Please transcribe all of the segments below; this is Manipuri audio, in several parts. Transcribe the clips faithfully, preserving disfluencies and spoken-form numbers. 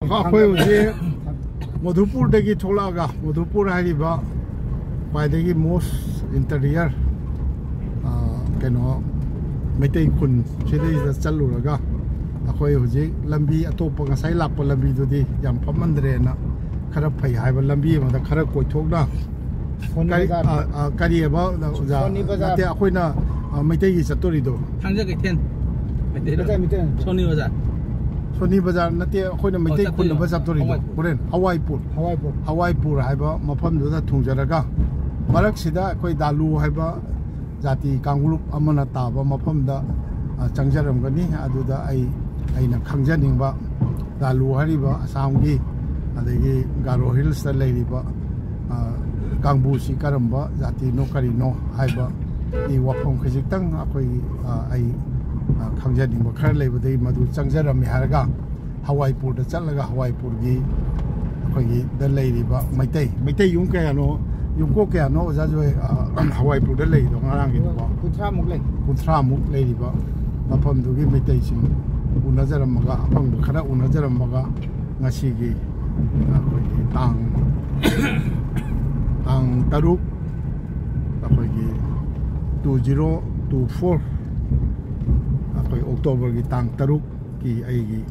ꯑꯩꯈꯣꯏ ꯍꯧꯖꯤꯛ ꯃꯣꯙꯨꯄꯨꯔꯗꯒꯤ ꯊꯣꯛꯂꯛꯑꯒ, ꯃꯣꯙꯨꯄꯨꯔ ꯍꯥꯏꯔꯤꯕ ꯈ꯭ꯋꯥꯏꯗꯒꯤ most interior, ꯑ, ꯀꯩꯅꯣ, ꯃꯩꯇꯩ ꯈꯨꯟ ꯁꯤꯗꯩꯁꯤꯗ ꯆꯠꯂꯨꯔꯒ, ꯑꯩꯈꯣꯏ ꯍꯧꯖꯤꯛ ꯂꯝꯕꯤ ꯑꯇꯣꯞꯄ ꯉꯁꯥꯏ ꯂꯥꯛꯄ ꯂꯝꯕꯤꯗꯨꯗꯤ ꯌꯥꯝ ꯐꯝꯃꯟꯗ꯭ꯔꯦꯅ, ꯈꯔ ꯐꯩ ꯍꯥꯏꯕ ꯂꯝꯕꯤ ꯑꯃꯗ ꯈꯔ ꯀꯣꯏꯊꯣꯛꯅ, ꯁꯣꯅꯤ ꯀꯔꯤ, ꯕꯖꯥꯔ꯫ ꯑ, ꯑ, ꯀꯔꯤꯑꯕ, ꯑꯣꯖꯥ? ꯁꯣꯅꯤ ꯕꯖꯥꯔ꯫ ꯅꯠꯇꯦ, ꯑꯩꯈꯣꯏꯅ, ꯑ, ꯃꯩꯇꯩꯒꯤ ꯆꯠꯇꯣꯔꯤꯗꯣ꯫ ꯊꯥꯡꯖ ꯀꯩꯊꯦꯜ꯫ ꯃꯩꯇꯩ, ꯃꯩꯇꯩ꯫ ꯁꯣꯅꯤ ꯕꯖꯥꯔ꯫ ꯁꯣꯅꯤ ꯕꯖꯥꯔ ꯅꯠꯇꯦ, ꯑꯩꯈꯣꯏꯅ ꯃꯩꯇꯩ ꯑꯣ, ꯆꯠꯇꯣꯏꯅꯦ꯫ ꯈꯨꯟꯅꯕ ꯆꯠꯇꯣꯔꯤꯗꯣ꯫ ꯍꯋꯥꯏꯄꯨꯔ꯫ ꯍꯣꯔꯦꯟ ꯍꯋꯥꯏꯄꯨꯔ꯫ ꯍꯋꯥꯏꯄꯨꯔ꯫ ꯍꯋꯥꯏꯄꯨꯔ ꯍꯥꯏꯕ ꯃꯐꯝꯗꯨꯗ ꯊꯨꯡꯖꯔꯒ, ꯃꯔꯛꯁꯤꯗ ꯑꯩꯈꯣꯏ ꯗꯥꯂꯨ ꯍꯥꯏꯕ ꯖꯥꯇꯤ ꯀꯥꯡꯂꯨꯞ ꯑꯃꯅ ꯇꯥꯕ ꯃꯐꯝꯗ, ꯑ, ꯆꯪꯖꯔꯝꯒꯅꯤ꯫ ꯑꯗꯨꯗ ꯑꯩ, ꯑꯩꯅ ꯈꯪꯖꯅꯤꯡꯕ, ꯗꯥꯂꯨ ꯍꯥꯏꯔꯤꯕ ꯑꯁꯥꯝꯒꯤ, ꯑꯗꯒꯤ ꯒꯥꯔꯣ ꯍꯤꯜꯁꯇ ꯂꯩꯔꯤꯕ, ꯑ, ꯀꯥꯡꯕꯨꯁꯤ ꯀꯔꯝꯕ ꯖꯥꯇꯤꯅꯣ ꯀꯔꯤꯅꯣ ꯍꯥꯏꯕꯒꯤ ꯋꯥꯐꯝ ꯈꯖꯤꯛꯇꯪ ꯑꯩꯈꯣꯏꯒꯤ, ꯑ, ꯑꯩ, ꯑ, ꯈꯪꯖꯅꯤꯡꯕ ꯈꯔ ꯂꯩꯕꯗꯒꯤ ꯃꯗꯨ ꯆꯪꯖꯔꯝꯃꯤ ꯍꯥꯏꯔꯒ, ꯍꯋꯥꯏꯄꯨꯔꯗ ꯆꯠꯂꯒ ꯍꯋꯥꯏꯄꯨꯔꯒꯤ ꯑꯩꯈꯣꯏꯒꯤ ꯗ ꯂꯩꯔꯤꯕ ꯃꯩꯇꯩ, ꯃꯩꯇꯩ ꯌꯨꯝ ꯀꯌꯥꯅꯣ, ꯌꯨꯝꯀꯣꯛ ꯀꯌꯥꯅꯣ ꯑꯣꯖꯥ ꯖꯣꯏ, ꯑ, ꯍꯋꯥꯏꯄꯨꯔꯗ ꯂꯩꯔꯤꯗꯣ ꯉꯔꯥꯡꯒꯤꯗꯨꯀꯣ? ꯀꯨꯟꯊ꯭ꯔꯥꯃꯨꯛ ꯂꯩ꯫ ꯀꯨꯟꯊ꯭ꯔꯥꯃꯨꯛ ꯂꯩꯔꯤꯕ ꯃꯐꯝꯗꯨꯒꯤ ꯃꯩꯇꯩꯁꯤꯡ ꯎꯅꯖꯔꯝꯃꯒ, ꯑꯐꯪꯕ ꯈꯔ ꯎꯅꯖꯔꯝꯃꯒ, ꯉꯁꯤꯒꯤ ꯑꯩꯈꯣꯏꯒꯤ ꯇꯥꯡ, ꯇꯥꯡ ꯇꯔꯨꯛ, ꯑꯩꯈꯣꯏꯒꯤ two zero two four, ꯑꯩꯈꯣꯏ ꯑꯣꯛꯇꯣꯕꯔꯒꯤ ꯇꯥꯡ ꯇꯔꯨꯛꯀꯤ ꯑꯩꯒꯤ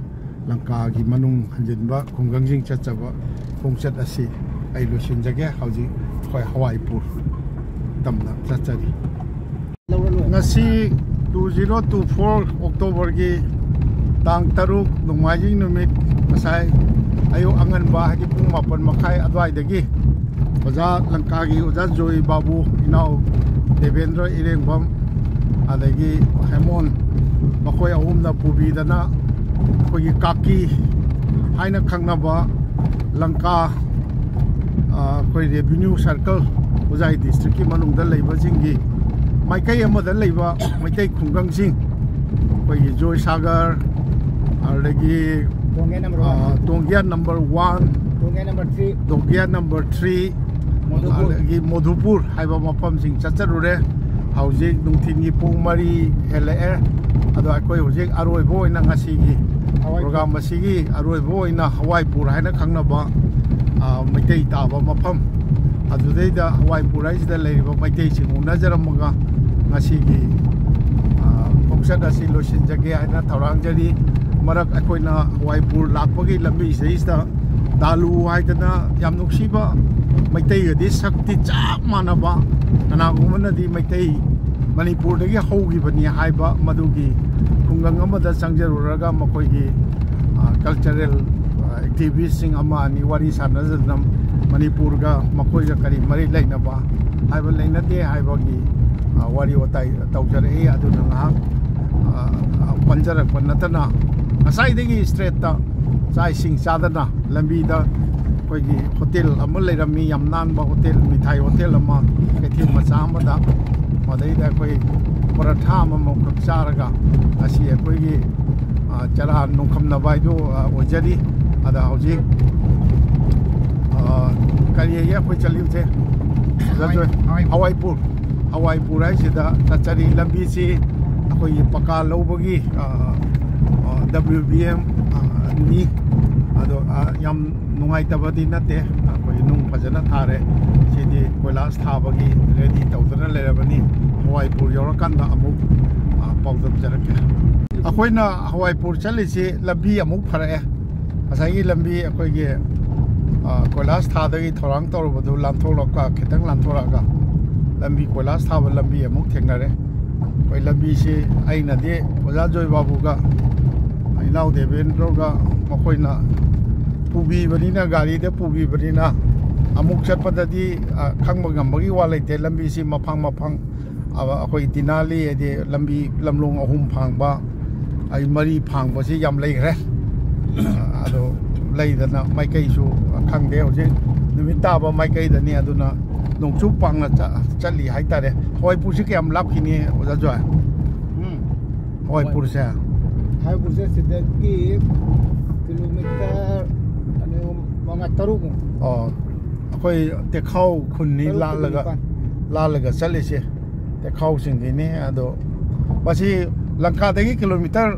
ꯂꯪꯀꯥꯒꯤ ꯃꯅꯨꯡ ꯍꯟꯖꯤꯟꯕ ꯈꯨꯡꯒꯪꯁꯤꯡ ꯆꯠꯆꯕ ꯈꯣꯡꯆꯠ ꯑꯁꯤ ꯑꯩ ꯂꯣꯏꯁꯤꯟꯖꯒꯦ꯫ ꯍꯧꯖꯤꯛ ꯑꯩꯈꯣꯏ ꯍꯋꯥꯏꯄꯨꯔ ꯇꯝꯅ ꯆꯠꯆꯔꯤ꯫ ꯉꯁꯤ two zero two four ꯑꯣꯛꯇꯣꯕꯔꯒꯤ ꯇꯥꯡ ꯇꯔꯨꯛ, ꯅꯣꯡꯃꯥꯏꯖꯤꯡ ꯅꯨꯃꯤꯠ, ꯉꯁꯥꯏ ꯑꯌꯨꯛ ꯑꯉꯟꯕ, ꯍꯥꯏꯗꯤ ꯄꯨꯡ ꯃꯥꯄꯟ ꯃꯈꯥꯏ ꯑꯗꯨꯋꯥꯏꯗꯒꯤ ꯑꯣꯖꯥ ꯂꯪꯀꯥꯒꯤ ꯑꯣꯖꯥ ꯖꯣꯏ ꯕꯥꯕꯨ, ꯏꯅꯥꯎ ꯗꯦꯕꯦꯟꯗ꯭ꯔ ꯏꯔꯦꯡꯕꯝ, ꯑꯗꯒꯤ ꯍꯦꯃꯣꯟ, ꯃꯈꯣꯏ ꯑꯍꯨꯝꯅ ꯄꯨꯕꯤꯗꯅ ꯑꯩꯈꯣꯏꯒꯤ ꯀꯥꯀꯤ ꯍꯥꯏꯅ ꯈꯪꯅꯕ ꯂꯪꯀꯥ, ꯑ, ꯑꯩꯈꯣꯏ ꯔꯦꯚꯤꯅ꯭ꯌꯨ ꯁꯔꯀꯜ, ꯍꯣꯖꯥꯏ ꯗꯤꯁꯇ꯭ꯔꯤꯛꯀꯤ ꯃꯅꯨꯡꯗ ꯂꯩꯕꯁꯤꯡꯒꯤ ꯃꯥꯏꯀꯩ ꯑꯃꯗ ꯂꯩꯕ ꯃꯩꯇꯩ ꯈꯨꯡꯒꯪꯁꯤꯡ, ꯑꯩꯈꯣꯏꯒꯤ ꯖꯣꯏꯁꯥꯒꯔ, ꯑꯗꯒꯤ, ꯇꯣꯡꯒꯦ number one꯫ ꯑ, ꯇꯣꯡꯒꯤꯌꯥ number one, ꯇꯣꯡꯒꯦ number three꯫ ꯇꯣꯡꯒꯤꯌꯥ number three, ꯃꯣꯗꯨꯄꯨꯔ꯫ ꯑꯗꯒꯤ ꯃꯣꯗꯨꯄꯨꯔ ꯍꯥꯏꯕ ꯃꯐꯝꯁꯤꯡ ꯆꯠꯆꯔꯨꯔꯦ꯫ ꯍꯧꯖꯤꯛ ꯅꯨꯡꯊꯤꯜꯒꯤ ꯄꯨꯡ ꯃꯔꯤ ꯍꯦꯜꯂꯛꯑꯦ꯫ ꯑꯗꯣ ꯑꯩꯈꯣꯏ ꯍꯧꯖꯤꯛ ꯑꯔꯣꯏꯕ ꯑꯣꯏꯅ ꯉꯁꯤꯒꯤ ꯄ꯭ꯔꯣꯒ꯭ꯔꯥꯝ ꯑꯁꯤꯒꯤ ꯑꯔꯣꯏꯕ ꯑꯣꯏꯅ ꯍꯋꯥꯏꯄꯨꯔ ꯍꯥꯏꯅ ꯈꯪꯅꯕ, ꯑ, ꯃꯩꯇꯩ ꯇꯥꯕ ꯃꯐꯝ ꯑꯗꯨꯗꯩꯗ ꯍꯋꯥꯏꯄꯨꯔ ꯍꯥꯏꯁꯤꯗ ꯂꯩꯔꯤꯕ ꯃꯩꯇꯩꯁꯤꯡ ꯎꯅꯖꯔꯝꯃꯒ ꯉꯁꯤꯒꯤ, ꯑ, ꯈꯣꯡꯆꯠ ꯑꯁꯤ ꯂꯣꯏꯁꯤꯟꯖꯒꯦ ꯍꯥꯏꯅ ꯊꯧꯔꯥꯡꯖꯔꯤ꯫ ꯃꯔꯛ ꯑꯩꯈꯣꯏꯅ ꯍꯋꯥꯏꯄꯨꯔ ꯂꯥꯛꯄꯒꯤ ꯂꯝꯕꯤꯁꯤꯗꯩꯁꯤꯗ ꯗꯥꯂꯨ ꯍꯥꯏꯗꯅ ꯌꯥꯝ ꯅꯨꯡꯁꯤꯕ, ꯃꯩꯇꯩꯒꯗꯤ ꯁꯛꯇꯤ ꯆꯞ ꯃꯥꯟꯅꯕ, ꯀꯅꯥꯒꯨꯝꯕꯅꯗꯤ ꯃꯩꯇꯩ ꯃꯅꯤꯄꯨꯔꯗꯒꯤ ꯍꯧꯈꯤꯕꯅꯤ ꯍꯥꯏꯕ ꯃꯗꯨꯒꯤ ꯈꯨꯡꯒꯪ ꯑꯃꯗ ꯆꯪꯖꯔꯨꯔꯒ ꯃꯈꯣꯏꯒꯤ, ꯑ, ꯀꯜꯆꯔꯦꯜ, ꯑ, ꯑꯦꯛꯇꯤꯚꯤꯁꯁꯤꯡ ꯑꯃ ꯑꯅꯤ ꯋꯥꯔꯤ ꯁꯥꯟꯅꯖꯗꯅ ꯃꯅꯤꯄꯨꯔꯒ ꯃꯈꯣꯏꯒ ꯀꯔꯤ ꯃꯔꯤ ꯂꯩꯅꯕ ꯍꯥꯏꯕ ꯂꯩꯅꯗꯦ ꯍꯥꯏꯕꯒꯤ, ꯑ, ꯋꯥꯔꯤ ꯋꯥꯇꯥꯏ ꯇꯧꯖꯔꯛꯏ꯫ ꯑꯗꯨꯅ ꯉꯥꯏꯍꯥꯛ, ꯑ, ꯑ, ꯄꯟꯖꯔꯛꯄ ꯅꯠꯇꯅ ꯉꯁꯥꯏꯗꯒꯤ ꯏꯁꯇ꯭ꯔꯦꯠꯇ ꯆꯥꯛ ꯏꯁꯤꯡ ꯆꯥꯗꯅ ꯂꯝꯕꯤꯗ ꯑꯩꯈꯣꯏꯒꯤ ꯍꯣꯇꯦꯜ ꯑꯃ ꯂꯩꯔꯝꯃꯤ, ꯌꯥꯝ ꯅꯥꯟꯕ ꯍꯣꯇꯦꯜ, ꯃꯤꯊꯥꯏ ꯍꯣꯇꯦꯜ ꯑꯃ, ꯀꯩꯊꯦꯜ ꯃꯆꯥ ꯑꯃꯗ꯫ ꯃꯗꯩꯗ ꯑꯩꯈꯣꯏ ꯄꯔꯥꯊꯥ ꯑꯃꯃꯝꯈꯛ ꯆꯥꯔꯒ ꯉꯁꯤ ꯑꯩꯈꯣꯏꯒꯤ, ꯑ, ꯆꯔꯥ ꯅꯣꯡꯈꯝꯅꯕ ꯍꯥꯏꯗꯨ, ꯑ, ꯑꯣꯏꯖꯔꯤ꯫ ꯑꯗ ꯍꯧꯖꯤꯛ, ꯑ, ꯀꯔꯤ ꯍꯥꯏꯒꯦ ꯑꯩꯈꯣꯏ ꯆꯠꯂꯤꯕꯁꯦ? ꯍꯋꯥꯏ-, ꯍꯋꯥꯏ-, ꯍꯋꯥꯏꯄꯨꯔ꯫ ꯍꯋꯥꯏꯄꯨꯔ ꯍꯥꯏꯁꯤꯗ ꯆꯠꯆꯔꯤ꯫ ꯂꯝꯕꯤꯁꯤ ꯑꯩꯈꯣꯏꯒꯤ ꯄꯀꯥ ꯂꯧꯕꯒꯤ, ꯑ, ꯑ, W B M, ꯑ, ꯅꯤ꯫ ꯑꯗꯣ, ꯑ, ꯌꯥꯝ ꯅꯨꯡꯉꯥꯏꯇꯕꯗꯤ ꯅꯠꯇꯦ꯫ ꯑꯩꯈꯣꯏ ꯅꯨꯡ ꯐꯖꯅ ꯊꯥꯔꯦ꯫ ꯁꯤꯗꯤ ꯀꯣꯏꯂꯥꯁ ꯊꯥꯕꯒꯤ ꯔꯦꯗꯤ ꯇꯧꯗꯅ ꯂꯩꯔꯕꯅꯤ꯫ ꯍꯋꯥꯏꯄꯨꯔ ꯌꯧꯔꯀꯥꯟꯗ ꯑꯃꯨꯛ, ꯑ, ꯄꯥꯎꯗꯝꯖꯔꯛꯀꯦ꯫ ꯑꯩꯈꯣꯏꯅ ꯍꯋꯥꯏꯄꯨꯔ ꯆꯠꯂꯤꯁꯤ ꯂꯝꯕꯤ ꯑꯃꯨꯛ ꯐꯔꯛꯑꯦ꯫ ꯉꯁꯥꯏꯒꯤ ꯂꯝꯕꯤ ꯑꯩꯈꯣꯏꯒꯤ, ꯑ, ꯀꯣꯏꯂꯥꯁ ꯊꯥꯗꯒꯤ ꯊꯧꯔꯥꯡ ꯇꯧꯔꯨꯕꯗꯨ ꯂꯥꯟꯊꯣꯛꯂꯛꯄ, ꯈꯤꯇꯪ ꯂꯥꯟꯊꯣꯔꯛꯑꯒ ꯂꯝꯕꯤ, ꯀꯣꯏꯂꯥꯁ ꯊꯥꯕ ꯂꯝꯕꯤ ꯑꯃꯨꯛ ꯊꯦꯡꯅꯔꯦ꯫ ꯑꯩꯈꯣꯏ ꯂꯝꯕꯤꯁꯤ ꯑꯩꯅꯗꯤ ꯑꯣꯖꯥ ꯖꯣꯏ ꯕꯥꯕꯨꯒ ꯏꯅꯥꯎ ꯗꯦꯕꯦꯟꯗ꯭ꯔꯣꯒ ꯃꯈꯣꯏꯅ ꯄꯨꯕꯤꯕꯅꯤꯅ, ꯒꯥꯔꯤꯗ ꯄꯨꯕꯤꯕꯅꯤꯅ ꯑꯃꯨꯛ ꯆꯠꯄꯗꯗꯤ, ꯑ, ꯈꯪꯕ ꯉꯝꯕꯒꯤ ꯋꯥ ꯂꯩꯇꯦ꯫ ꯂꯝꯕꯤꯁꯤ ꯃꯐꯥꯡ ꯃꯐꯥꯡ, ꯑ, ꯑꯩꯈꯣꯏ ꯇꯤꯅꯥꯂꯤ ꯍꯥꯏꯗꯤ ꯂꯝꯕꯤ ꯂꯝꯂꯣꯡ ꯑꯍꯨꯝ ꯐꯥꯡꯕ, ꯑꯩ ꯃꯔꯤ ꯐꯥꯡꯕꯁꯤ ꯌꯥꯝ ꯂꯩꯈ꯭ꯔꯦ꯫ ꯑꯗꯣ ꯂꯩꯗꯅ ꯃꯥꯏꯀꯩꯁꯨ ꯈꯪꯗꯦ꯫ ꯍꯧꯖꯤꯛ ꯅꯨꯃꯤꯠ ꯇꯥꯕ ꯃꯥꯏꯀꯩꯗꯅꯤ, ꯑꯗꯨꯅ ꯅꯣꯡꯆꯨꯞ ꯄꯥꯡꯅ ꯆ-, ꯆꯠꯂꯤ ꯍꯥꯏꯇꯥꯔꯦ꯫ ꯍꯋꯥꯏꯄꯨꯔꯁꯤ ꯀꯌꯥꯝ ꯂꯥꯞꯈꯤꯅꯤ, ꯑꯣꯖꯥ ꯖꯣꯏ? ꯎꯝ꯫ ꯍꯋꯥꯏꯄꯨꯔꯁꯦ? ꯍꯋꯥꯏꯄꯨꯔꯁꯦ ꯁꯤꯗꯒꯤ ꯀꯤꯂꯣꯃꯤꯇꯔ ꯑꯅꯤ, ꯑꯍꯨꯝ, ꯃꯉꯥ, ꯇꯔꯨꯛꯃꯨꯛ꯫ ꯑꯣ, ꯑꯩꯈꯣꯏ ꯇꯦꯈꯥꯎ ꯈꯨꯟꯅꯤ ꯇꯔꯨꯛ, ꯂꯥꯜꯂꯒ, ꯅꯤꯄꯥꯜ꯫ ꯂꯥꯜꯂꯒ ꯆꯠꯂꯤꯁꯦ꯫ ꯇꯦꯈꯥꯎꯁꯤꯡꯒꯤꯅꯤ꯫ ꯑꯗꯣ ꯃꯁꯤ ꯂꯪꯀꯥꯗꯒꯤ ꯀꯤꯂꯣꯃꯤꯇꯔ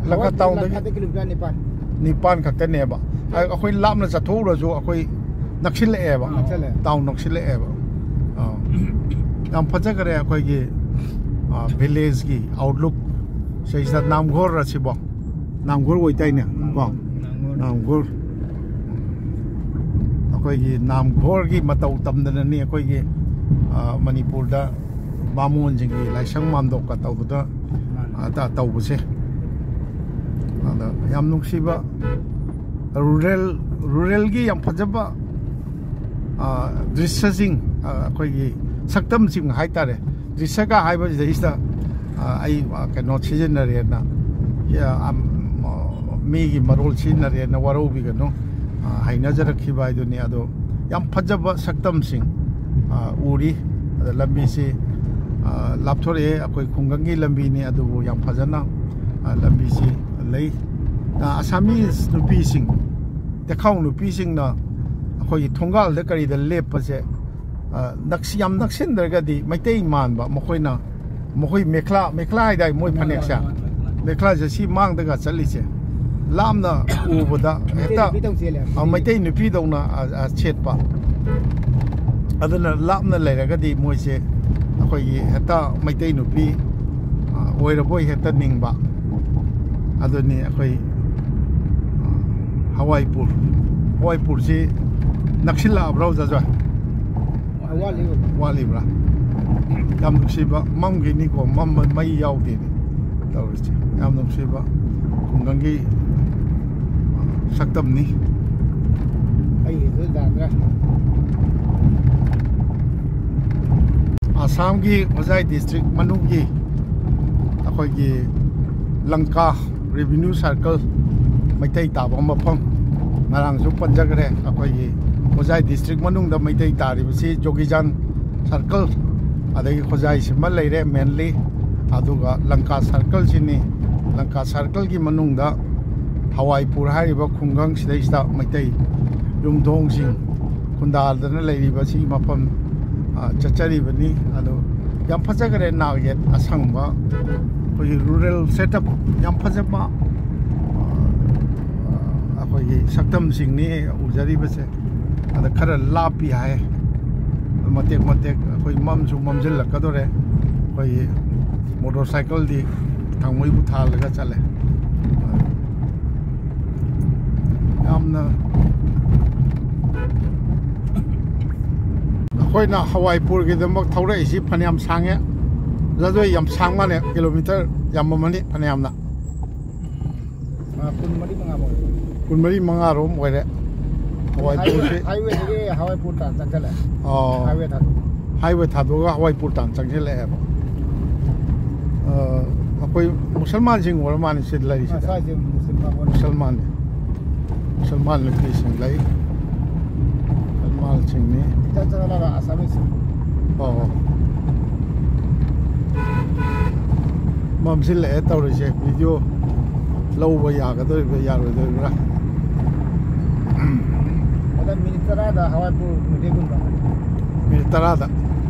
ꯂꯪꯀꯥ ꯍꯣꯏ, ꯇꯥꯎꯟꯗꯒꯤ ꯂꯪꯀꯥꯗꯒꯤ ꯀꯤꯂꯣꯃꯤꯇꯔ ꯅꯤꯄꯥꯟ꯫ ꯅꯤꯄꯥꯟ ꯈꯛꯇꯅꯦꯕ꯫ ꯑ, ꯑꯩꯈꯣꯏ ꯂꯥꯞꯅ ꯆꯠꯊꯣꯛꯎꯔꯁꯨ ꯑꯩꯈꯣꯏ ꯅꯛꯁꯤꯜꯂꯛꯑꯦꯕ꯫ ꯅꯛꯁꯜꯂꯦ꯫ ꯇꯥꯎꯟ ꯅꯛꯁꯤꯜꯂꯛꯑꯦꯕ꯫ ꯑꯥ꯫ ꯌꯥꯝ ꯐꯖꯈ꯭ꯔꯦ ꯑꯩꯈꯣꯏꯒꯤ, ꯑ, ꯚꯤꯂꯦꯖꯀꯤ ꯑꯥꯎꯠꯂꯨꯛ꯫ ꯁꯤꯗꯩꯁꯤꯗ ꯅꯥꯝꯒꯣꯔ ꯑꯁꯤꯕꯣ꯫ ꯅꯥꯝꯒꯣꯔ ꯑꯣꯏꯗꯥꯏꯅꯦ? ꯀꯣ? ꯅꯥꯝꯒꯣꯔ꯫ ꯅꯥꯝꯒꯣꯔ꯫ ꯑꯩꯈꯣꯏꯒꯤ ꯅꯥꯝꯒꯣꯔꯒꯤ ꯃꯇꯧ ꯇꯝꯗꯅꯅꯤ ꯑꯩꯈꯣꯏꯒꯤ, ꯑ, ꯃꯅꯤꯄꯨꯔꯗ ꯕꯥꯃꯣꯟꯁꯤꯡꯒꯤ ꯂꯥꯏꯁꯪ ꯃꯥꯟꯗꯣꯞꯀ ꯇꯧꯕꯗ, ꯃꯥꯅꯦ꯫ ꯑ, ꯇ-, ꯇꯧꯕꯁꯦ꯫ ꯑꯗ ꯌꯥꯝ ꯅꯨꯡꯁꯤꯕ ꯔꯨꯔꯦꯜ, ꯔꯨꯔꯦꯜꯒꯤ ꯌꯥꯝ ꯐꯖꯕ, ꯑ, ꯗ꯭ꯔꯤꯁ꯭ꯌꯁꯤꯡ, ꯑ, ꯑꯩꯈꯣꯏꯒꯤ ꯁꯛꯇꯝꯁꯤꯡ ꯍꯥꯏꯇꯥꯔꯦ꯫ ꯗ꯭ꯔꯤꯁ꯭ꯌꯒ ꯍꯥꯏꯕꯁꯤꯗꯩꯁꯤꯗ, ꯑ, ꯑꯩ, ꯑ, ꯀꯩꯅꯣ ꯁꯤꯖꯤꯟꯅꯔꯦꯅ, ꯑ, ꯑꯝ, ꯑ, ꯃꯤꯒꯤ ꯃꯔꯣꯜ ꯁꯤꯖꯤꯟꯅꯔꯦꯅ ꯋꯥꯔꯧꯕꯤꯒꯅꯨ꯫ ꯑ, ꯍꯩꯅꯖꯔꯛꯈꯤꯕ ꯍꯥꯏꯗꯨꯅꯤ꯫ ꯑꯗꯣ ꯌꯥꯝ ꯐꯖꯕ ꯁꯛꯇꯝꯁꯤꯡ, ꯑ, ꯎꯔꯤ꯫ ꯑꯗ ꯂꯝꯕꯤꯁꯤ, ꯑ, ꯂꯥꯞꯊꯣꯔꯛꯑꯦ, ꯑꯩꯈꯣꯏ ꯈꯨꯡꯒꯪꯒꯤ ꯂꯝꯕꯤꯅꯤ, ꯑꯗꯨꯕꯨ ꯌꯥꯝ ꯐꯖꯅ, ꯑ, ꯂꯝꯕꯤꯁꯤ ꯂꯩ꯫ ꯑ, ꯑꯁꯥꯃꯤꯁ ꯅꯨꯄꯤꯁꯤꯡ, ꯇꯦꯈꯥꯎ ꯅꯨꯄꯤꯁꯤꯡꯅ ꯑꯩꯈꯣꯏꯒꯤ ꯊꯣꯡꯒꯥꯜꯗ ꯀꯔꯤꯗ ꯂꯦꯞꯄꯁꯦ, ꯑ, ꯅꯛꯁꯤ-, ꯌꯥꯝ ꯅꯛꯁꯤꯟꯗ꯭ꯔꯒꯗꯤ ꯃꯩꯇꯩ ꯃꯥꯟꯕ ꯃꯈꯣꯏꯅ, ꯃꯈꯣꯏ ꯃꯦꯈꯂꯥ, ꯃꯦꯈꯂꯥ ꯍꯥꯏꯗꯥꯏ ꯃꯣꯏ ꯍꯣꯏ, ꯐꯅꯦꯛꯁꯦ? ꯍꯣꯏ, ꯍꯣꯏ, ꯍꯣꯏ, ꯍꯣꯏ꯫ ꯃꯦꯈꯂꯥꯁꯦ ꯁꯤ ꯃꯥꯡꯗꯒ ꯆꯠꯂꯤꯁꯦ꯫ ꯂꯥꯞꯅ ꯎꯕꯗ ꯃꯩꯇꯩ ꯍꯦꯛꯇ, ꯅꯨꯄꯤꯗꯧ ꯆꯦꯜꯂꯦ꯫ ꯑ, ꯃꯩꯇꯩ ꯅꯨꯄꯤꯗꯧꯅ, ꯑ, ꯑ, ꯁꯦꯠꯄ꯫ ꯑꯗꯨꯅ ꯂꯥꯞꯅ ꯂꯩꯔꯒꯗꯤ ꯃꯣꯏꯁꯦ ꯑꯩꯈꯣꯏꯒꯤ ꯍꯦꯛꯇ ꯃꯩꯇꯩ ꯅꯨꯄꯤ, ꯑ, ꯑꯣꯏꯔꯕꯣꯏ ꯍꯦꯛꯇ ꯅꯤꯡꯕ꯫ ꯑꯗꯨꯅꯤ ꯑꯩꯈꯣꯏ, ꯑ, ꯍꯋꯥꯏꯄꯨꯔ꯫ ꯍꯋꯥꯏꯄꯨꯔꯁꯤ ꯅꯛꯁꯤꯜꯂꯛꯑꯕ꯭ꯔꯣ, ꯖꯥꯖꯣꯏ? ꯋꯥꯠꯂꯤ꯫ ꯋꯥꯠꯂꯤꯕ꯭ꯔꯥ? ꯌꯥꯝ ꯅꯨꯡꯁꯤꯕ ꯃꯝꯈꯤꯅꯤꯀꯣ, ꯃꯝꯕ ꯃꯩ ꯌꯥꯎꯗꯦꯅꯦ ꯇꯧꯔꯤꯁꯦ꯫ ꯌꯥꯝ ꯅꯨꯡꯁꯤꯕ ꯈꯨꯡꯒꯪꯒꯤ, ꯑ, ꯁꯛꯇꯝꯅꯤ꯫ ꯑꯩꯒꯤꯁꯨ ꯌꯥꯗ꯭ꯔꯦ꯫ ꯑꯁꯥꯝꯒꯤ ꯍꯣꯖꯥꯏ ꯗꯤꯁꯇ꯭ꯔꯤꯛ ꯃꯅꯨꯡꯒꯤ ꯑꯩꯈꯣꯏꯒꯤ ꯂꯪꯀꯥ ꯔꯦꯚꯤꯅ꯭ꯌꯨ ꯁꯥꯔꯀꯜ, ꯃꯩꯇꯩ ꯇꯥꯕ ꯃꯐꯝ, ꯉꯔꯥꯡꯁꯨ ꯄꯟꯖꯈ꯭ꯔꯦ꯫ ꯑꯩꯈꯣꯏꯒꯤ ꯍꯣꯖꯥꯏ ꯗꯤꯁꯇ꯭ꯔꯤꯛ ꯃꯅꯨꯡꯗ ꯃꯩꯇꯩ ꯇꯥꯔꯤꯕꯁꯤ ꯖꯣꯒꯤꯖꯥꯟ ꯁꯥꯔꯀꯜ, ꯑꯗꯒꯤ ꯍꯣꯖꯥꯏꯁꯤꯃ ꯂꯩꯔꯦ ꯃꯦꯟꯂꯤ, ꯑꯗꯨꯒ ꯂꯪꯀꯥ ꯁꯥꯔꯀꯜꯁꯤꯅꯤ꯫ ꯂꯪꯀꯥ ꯁꯥꯔꯀꯜꯒꯤ ꯃꯅꯨꯡꯗ ꯍꯋꯥꯏꯄꯨꯔ ꯍꯥꯏꯔꯤꯕ ꯈꯨꯡꯒꯪ ꯁꯤꯗꯩꯁꯤꯗ ꯃꯩꯇꯩ ꯌꯨꯝꯊꯣꯡꯁꯤꯡ ꯈꯨꯟꯗꯥꯗꯅ ꯂꯩꯔꯤꯕ ꯁꯤꯒꯤ ꯃꯐꯝ, ꯑ, ꯆꯠꯆꯔꯤꯕꯅꯤ꯫ ꯑꯗꯣ ꯌꯥꯝ ꯐꯖꯈ꯭ꯔꯦ, ꯅꯥꯛ ꯌꯦꯠ ꯑꯁꯪꯕ ꯑꯩꯈꯣꯏꯒꯤ ꯔꯨꯔꯦꯜ ꯁꯦꯠꯑꯞ ꯌꯥꯝ ꯐꯖꯕ, ꯑꯩꯈꯣꯏꯒꯤ ꯁꯛꯇꯝꯁꯤꯡꯅꯤ ꯎꯖꯔꯤꯕꯁꯦ꯫ ꯑꯗ ꯈꯔ ꯂꯥꯞꯄꯤ ꯍꯥꯏ, ꯃꯇꯦꯛ ꯃꯇꯦꯛ ꯑꯩꯈꯣꯏ ꯃꯝꯁꯨ ꯃꯝꯁꯤꯜꯂꯛꯀꯗꯧꯔꯦ꯫ ꯑꯩꯈꯣꯏꯒꯤ ꯃꯣꯇꯣꯔ ꯁꯥꯏꯀꯜꯗꯤ ꯊꯥꯡꯃꯩꯕꯨ ꯊꯥꯜꯂꯒ ꯆꯠꯂꯦ꯫ ꯌꯥꯝꯅ ꯑꯩꯈꯣꯏꯅ ꯍꯋꯥꯏꯄꯨꯔꯒꯤꯗꯃꯛ ꯊꯧꯔꯛꯏꯁꯤ ꯐꯅꯌꯥꯝ ꯁꯥꯡꯉꯦ꯫ ꯖꯥꯖꯣꯏ ꯌꯥꯝ ꯁꯥꯡ ꯃꯥꯜꯂꯦ, ꯀꯤꯂꯣꯃꯤꯇꯔ ꯌꯥꯝꯃꯝꯃꯅꯤ ꯐꯅꯌꯥꯝꯅ꯫ ꯑꯥ, ꯀꯨꯟꯃꯔꯤ ꯃꯉꯥꯃꯨꯛ ꯑꯣꯏꯔꯦ꯫ ꯀꯨꯟꯃꯔꯤ ꯃꯉꯥꯔꯣꯝ ꯑꯣꯏꯔꯦ꯫ ꯍꯋꯥꯏꯄꯨꯔꯁꯤ꯫ ꯍꯥꯏꯋꯦ-, ꯍꯥꯏꯋꯦꯗꯒꯤ ꯍꯋꯥꯏꯄꯨꯔ ꯇꯥꯟꯅ ꯆꯪꯁꯜꯂꯦ꯫ ꯑꯣ꯫ ꯍꯥꯏꯋꯦ ꯊꯥꯗꯣꯛ-, ꯍꯥꯏꯋꯦ ꯊꯥꯗꯣꯛꯑꯒ ꯍꯋꯥꯏꯄꯨꯔ ꯇꯥꯟꯅ ꯆꯪꯁꯤꯜꯂꯛꯑꯦꯕ꯫ ꯑ, ꯑꯩꯈꯣꯏ ꯃꯨꯁꯜꯃꯥꯟꯁꯤꯡ ꯑꯣꯏꯔ ꯃꯥꯜꯂꯦ ꯁꯤꯗ ꯂꯩꯔꯤꯁꯤꯗ꯫ ꯑ, ꯁ꯭ꯋꯥꯏꯁꯦ ꯃꯨꯁꯂꯤꯝ ꯀꯥꯡꯕꯨꯅꯤ꯫ ꯃꯨꯁꯜꯃꯥꯟꯅꯤ꯫ ꯃꯨꯁꯜꯃꯥꯟ ꯅꯨꯄꯤꯁꯤꯡ ꯂꯩ꯫ ꯃꯨꯁꯜꯃꯥꯟꯁꯤꯡꯅꯤ꯫ ꯈꯤꯇꯪ ꯆꯪꯁꯤꯜꯂꯒ ꯑꯁꯥꯃꯤꯁꯁꯤꯡ꯫ ꯑꯣ꯫ ꯃꯝꯁꯤꯜꯂꯛꯑꯦ ꯇꯧꯔꯤꯁꯦ꯫ ꯚꯤꯗꯤꯑꯣ ꯂꯧꯕ ꯌꯥꯒꯗꯧꯔꯤꯕ꯭ꯔꯥ ꯌꯥꯔꯣꯏꯗꯧꯔꯤꯕ꯭ꯔꯥ? ꯑꯗ ꯃꯤꯅꯤꯠ ꯇꯔꯥꯗ ꯍꯋꯥꯏꯄꯨꯔ ꯃꯩꯇꯩ ꯈꯨꯟꯕ꯫ ꯃꯤꯅꯤꯠ ꯇꯔꯥꯗ꯫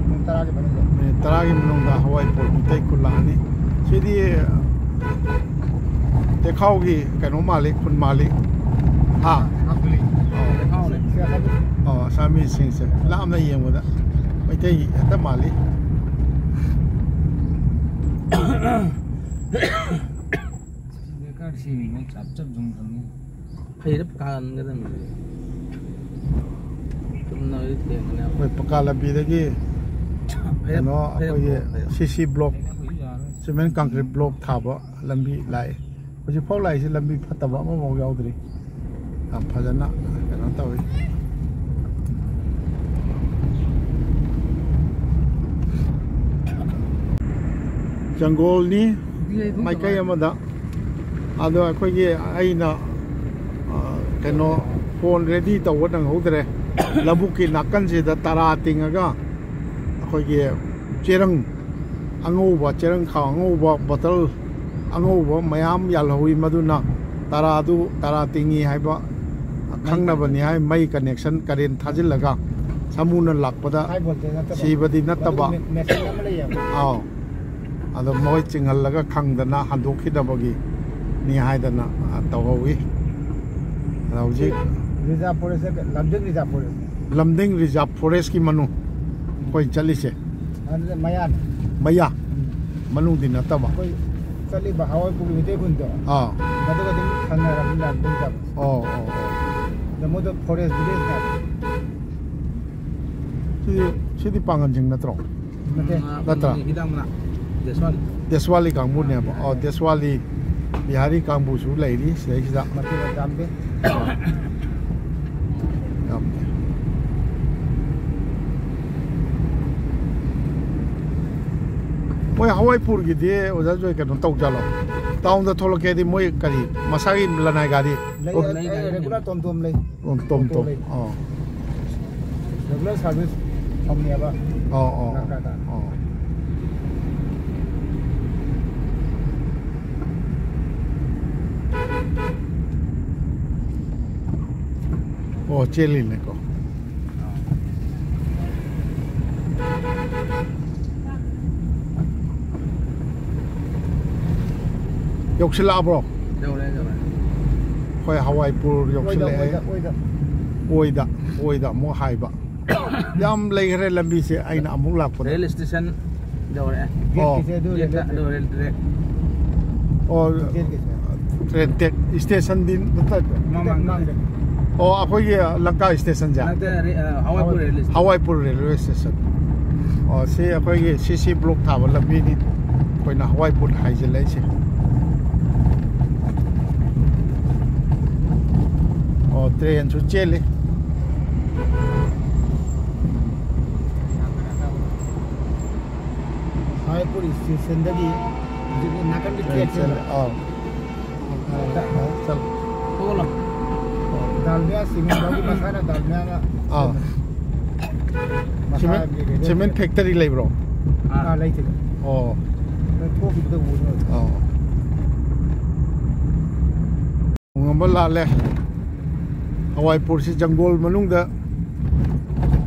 ꯃꯤꯅꯤꯠ ꯇꯔꯥꯒꯤ ꯃꯅꯨꯡꯗ꯫ ꯃꯤꯅꯤꯠ ꯇꯔꯥꯒꯤ ꯃꯅꯨꯡꯗ ꯍꯋꯥꯏꯄꯨꯔ ꯃꯩꯇꯩ ꯈꯨꯜ ꯂꯥꯛꯑꯅꯤ꯫ ꯁꯤꯗꯤ ꯇꯦꯈꯥꯎꯒꯤ ꯀꯩꯅꯣ ꯃꯥꯜꯂꯤ, ꯈꯨꯟ ꯃꯥꯜꯂꯤ꯫ ꯍꯥ? ꯇꯦꯈꯥꯎꯅꯦ꯫ ꯑꯣ, ꯑꯁꯥꯃꯤꯁꯤꯡꯁꯦ ꯂꯥꯞꯅ ꯌꯦꯡꯕꯗ ꯃꯩꯇꯩ ꯍꯦꯛꯇ ꯃꯥꯜꯂꯤ꯫ ꯁꯤꯗ ꯈꯔ ꯁꯦꯡꯉꯤꯉꯩ ꯆꯞ ꯆꯞ ꯌꯨꯡꯁꯟꯅꯤ꯫ ꯐꯩꯔꯞ ꯀꯥꯟꯒꯗꯕꯅꯤ꯫ ꯆꯨꯝꯅ ꯊꯦꯡꯕꯅꯦ꯫ ꯑꯩꯈꯣꯏ ꯄꯀꯥ ꯂꯝꯕꯤꯗꯒꯤ ꯐꯩꯔꯞ, ꯀꯩꯅꯣ, ꯐꯩꯔꯞ, ꯑꯩꯈꯣꯏꯒꯤ ꯐꯩꯔꯞ꯫ ꯁꯤ ꯁꯤ ꯕ꯭ꯂꯣꯛ, ꯁꯤꯃꯦꯟ ꯀꯪꯀ꯭ꯔꯤꯠ ꯕ꯭ꯂꯣꯛ ꯊꯥꯕ ꯂꯝꯕꯤ ꯂꯥꯛꯑꯦ꯫ ꯍꯧꯖꯤꯛꯐꯥꯎ ꯂꯥꯛꯏꯁꯤ ꯂꯝꯕꯤ ꯐꯠꯇꯕ ꯑꯃꯐꯥꯎ ꯌꯥꯎꯗ꯭ꯔꯤ꯫ ꯌꯥꯝ ꯐꯖꯅ ꯀꯩꯅꯣ ꯇꯧꯏ꯫ ꯖꯪꯒꯣꯜꯅꯤ ꯃꯥꯏꯀꯩ ꯑꯃꯗ꯫ ꯑꯗꯣ ꯑꯩꯈꯣꯏꯒꯤ ꯑꯩꯅ, ꯑ, ꯀꯩꯅꯣ, ꯐꯣꯟ ꯔꯦꯗꯤ ꯇꯧꯕ ꯅꯪꯍꯧꯗ꯭ꯔꯦ꯫ ꯂꯧꯕꯨꯛꯀꯤ ꯅꯥꯀꯟꯁꯤꯗ ꯇꯔꯥ ꯇꯤꯡꯉꯒ ꯑꯩꯈꯣꯏꯒꯤ ꯆꯦꯔꯪ ꯑꯉꯧꯕ, ꯆꯦꯔꯪ ꯈꯥꯎ ꯑꯉꯧꯕ, ꯕꯣꯇꯜ ꯑꯉꯧꯕ ꯃꯌꯥꯝ ꯌꯥꯜꯍꯧꯋꯤ꯫ ꯃꯗꯨꯅ ꯇꯔꯥꯗꯨ, ꯇꯔꯥ ꯇꯤꯡꯉꯤ ꯍꯥꯏꯕ ꯈꯪꯅꯕꯅꯤ ꯍꯥꯏ꯫ ꯃꯩ ꯀꯅꯦꯛꯁꯟ, ꯀꯔꯦꯟ ꯊꯥꯖꯤꯜꯂꯒ ꯁꯥꯃꯨꯅ ꯂꯥꯛꯄꯗ ꯍꯥꯏ ꯚꯣꯜꯇꯦꯖ ꯅꯠꯇꯕ꯫ ꯁꯤꯕꯗꯤ ꯅꯠꯇꯕ꯫ ꯃꯗꯨꯒꯤ ꯃꯦ-, ꯃꯦꯆꯤꯟ ꯑꯃ ꯂꯩꯌꯦꯕ꯫ ꯑꯥꯎ꯫ ꯑꯗꯣ ꯃꯣꯏ ꯆꯤꯡꯍꯜꯂꯒ ꯈꯪꯗꯅ ꯍꯟꯗꯣꯛꯈꯤꯗꯕꯒꯤꯅꯤ ꯍꯥꯏꯗꯅ, ꯑ, ꯇꯧꯍꯧꯋꯤ꯫ ꯑꯗ ꯍꯧꯖꯤꯛ Reserve Forest, ꯂꯝꯗꯤꯡ Reserve Forest꯫ ꯂꯝꯗꯤꯡ Reserve Forestꯀꯤ ꯃꯅꯨꯡ ꯑꯩꯈꯣꯏ ꯆꯠꯂꯤꯁꯦ꯫ ꯑꯗꯨꯗ ꯃꯌꯥꯅꯤ꯫ ꯃꯌꯥ? ꯎꯝ꯫ ꯃꯅꯨꯡꯗꯤ ꯅꯠꯇꯕ꯫ ꯑꯩꯈꯣꯏ ꯆꯠꯂꯤꯕ ꯍꯋꯥꯏꯄꯨꯔꯒꯤ ꯃꯩꯇꯩ ꯈꯨꯟꯗꯣ, ꯑꯥ꯫ ꯃꯗꯨꯒ ꯑꯗꯨꯝ ꯊꯪꯅꯔꯕꯅꯤꯅ ꯑꯗꯨꯝ ꯆꯠꯂꯦ꯫ ꯑꯣ, ꯑꯣ, ꯑꯣ꯫ ꯑꯗ ꯃꯣꯏꯗꯣ forest village ꯅꯦꯕ꯫ ꯁꯤꯗꯤ, ꯁꯤꯗꯤ ꯄꯥꯡꯒꯟꯁꯤꯡ ꯅꯠꯇ꯭ꯔꯣ? ꯅꯠꯇꯦ꯫ ꯎꯝ, ꯅꯠꯇ꯭ꯔꯥ? ꯍꯤꯗꯥꯛ ꯃꯅꯥ꯫ ꯗꯦꯁꯋꯥꯂꯤ꯫ ꯗꯦꯁꯋꯥꯂꯤ ꯀꯥꯡꯕꯨꯅꯦꯕ꯫ ꯑꯣ, ꯗꯦꯁꯋꯥꯂꯤ ꯕꯤꯍꯥꯔꯤ ꯀꯥꯡꯕꯨꯁꯨ ꯂꯩꯔꯤ ꯁꯤꯗꯩꯁꯤꯗ꯫ ꯃꯇꯦꯛ ꯃꯆꯥ ꯑꯃꯗꯤ꯫ ꯌꯥꯝ ꯐꯩ꯫ ꯃꯣꯏ ꯍꯋꯥꯏꯄꯨꯔꯒꯤꯗꯤ ꯑꯣꯖꯥ ꯖꯣꯏ ꯀꯩꯅꯣ ꯇꯧꯖꯥꯠꯂꯣ? ꯇꯥꯎꯟꯗ ꯊꯣꯛꯂꯛꯀꯦꯗꯤ ꯃꯣꯏ ꯀꯔꯤ ꯃꯁꯥꯒꯤ ꯂꯅꯥꯏ ꯒꯥꯔꯤ? ꯂꯩ, ꯑꯣ꯫ ꯂꯩ, ꯂꯩ, ꯂꯩ꯫ Regular ꯇꯣꯝ ꯇꯣꯝ ꯂꯩ꯫ ꯇꯣꯝ ꯇꯣꯝ ꯑꯣꯇꯣ ꯇꯣꯝ꯫ ꯂꯩ꯫ ꯑꯣ꯫ Regular service ꯐꯪꯉꯦꯕ꯫ ꯑꯣ, ꯑꯣ, ꯂꯥꯛꯀꯥꯟꯗ꯫ ꯑꯣ꯫ ꯑꯣ, ꯆꯦꯜꯂꯤꯅꯦꯀꯣ꯫ ꯌꯧꯁꯤꯜꯂꯛꯑꯕ꯭ꯔꯣ? ꯌꯧꯔꯦ, ꯌꯧꯔꯦ꯫ ꯍꯣꯏ, ꯍꯋꯥꯏꯄꯨꯔ ꯑꯣꯏꯗ, ꯌꯧꯁꯤꯜꯂꯛꯑꯦ꯫ ꯑꯣꯏꯗ, ꯑꯣꯏꯗ꯫ ꯑꯣꯏꯗ, ꯑꯣꯏꯗ ꯑꯃꯨꯛ ꯍꯥꯏꯕ꯫ ꯌꯥꯝ ꯂꯩꯈ꯭ꯔꯦ ꯂꯝꯕꯤꯁꯦ, ꯑꯩꯅ ꯑꯃꯨꯛ ꯂꯥꯛꯄꯗ꯫ Rail station ꯌꯧꯔꯛꯑꯦ꯫ ꯑꯣ꯫ Gate ꯀꯤꯁꯦ ꯑꯗꯨ ꯒꯦꯠꯇ, railway ꯑꯗꯨ rail track꯫ ꯑꯣ, ꯒꯦꯠ ꯀꯤꯁꯦ꯫ Train track stationꯗꯤ ꯅꯠꯇꯕ꯫ ꯃꯃꯥꯡꯗ꯫ ꯑꯣ, ꯑꯩꯈꯣꯏꯒꯤ ꯂꯪꯀꯥ stationꯁꯦ? ꯅꯠꯇꯦ, ꯔꯦ-, ꯑ, ꯍꯋꯥꯏꯄꯨꯔ railway station꯫ ꯍꯋꯥꯏꯄꯨꯔ railway station꯫ ꯑꯣ, ꯁꯤ ꯑꯩꯈꯣꯏꯒꯤ C C block ꯊꯥꯕ ꯂꯝꯕꯤꯅꯤ꯫ ꯑꯩꯈꯣꯏꯅ ꯍꯋꯥꯏꯄꯨꯔ ꯍꯥꯏꯖꯤꯜꯂꯛꯏꯁꯦ꯫ ꯑꯣ, trainꯁꯨ ꯆꯦꯜꯂꯤ꯫ ꯍꯋꯥꯏꯄꯨꯔ stationꯗꯒꯤ ꯍꯧꯖꯤꯛ ꯅꯥꯀꯟꯒꯤ train trackꯁꯦ꯫ ꯆꯦꯜꯂꯤ꯫ ꯑꯥ꯫ ꯆꯠꯂꯣ꯫ ꯗꯥꯜꯃꯤꯌꯥ ꯁꯤꯃꯦꯟ ꯐꯥꯎꯒꯤ ꯃꯁꯥꯅ ꯗꯥꯜꯃꯤꯌꯥꯅ ꯑꯥ꯫ ꯁꯤꯃꯦꯟ, ꯃꯁꯥꯒꯤ railway ꯁꯤꯃꯦꯟ factory ꯂꯩꯕ꯭ꯔꯣ? ꯑꯥ, ꯂꯩꯇꯦꯗ꯫ ꯑꯣ꯫ ꯊꯣꯛꯈꯤꯕꯗ ꯎꯅꯤ꯫ ꯑꯣ꯫ ꯈꯣꯡꯉꯝꯕ ꯂꯥꯜꯂꯦ꯫ ꯍꯋꯥꯏꯄꯨꯔꯁꯤ ꯖꯪꯒꯣꯜ ꯃꯅꯨꯡꯗ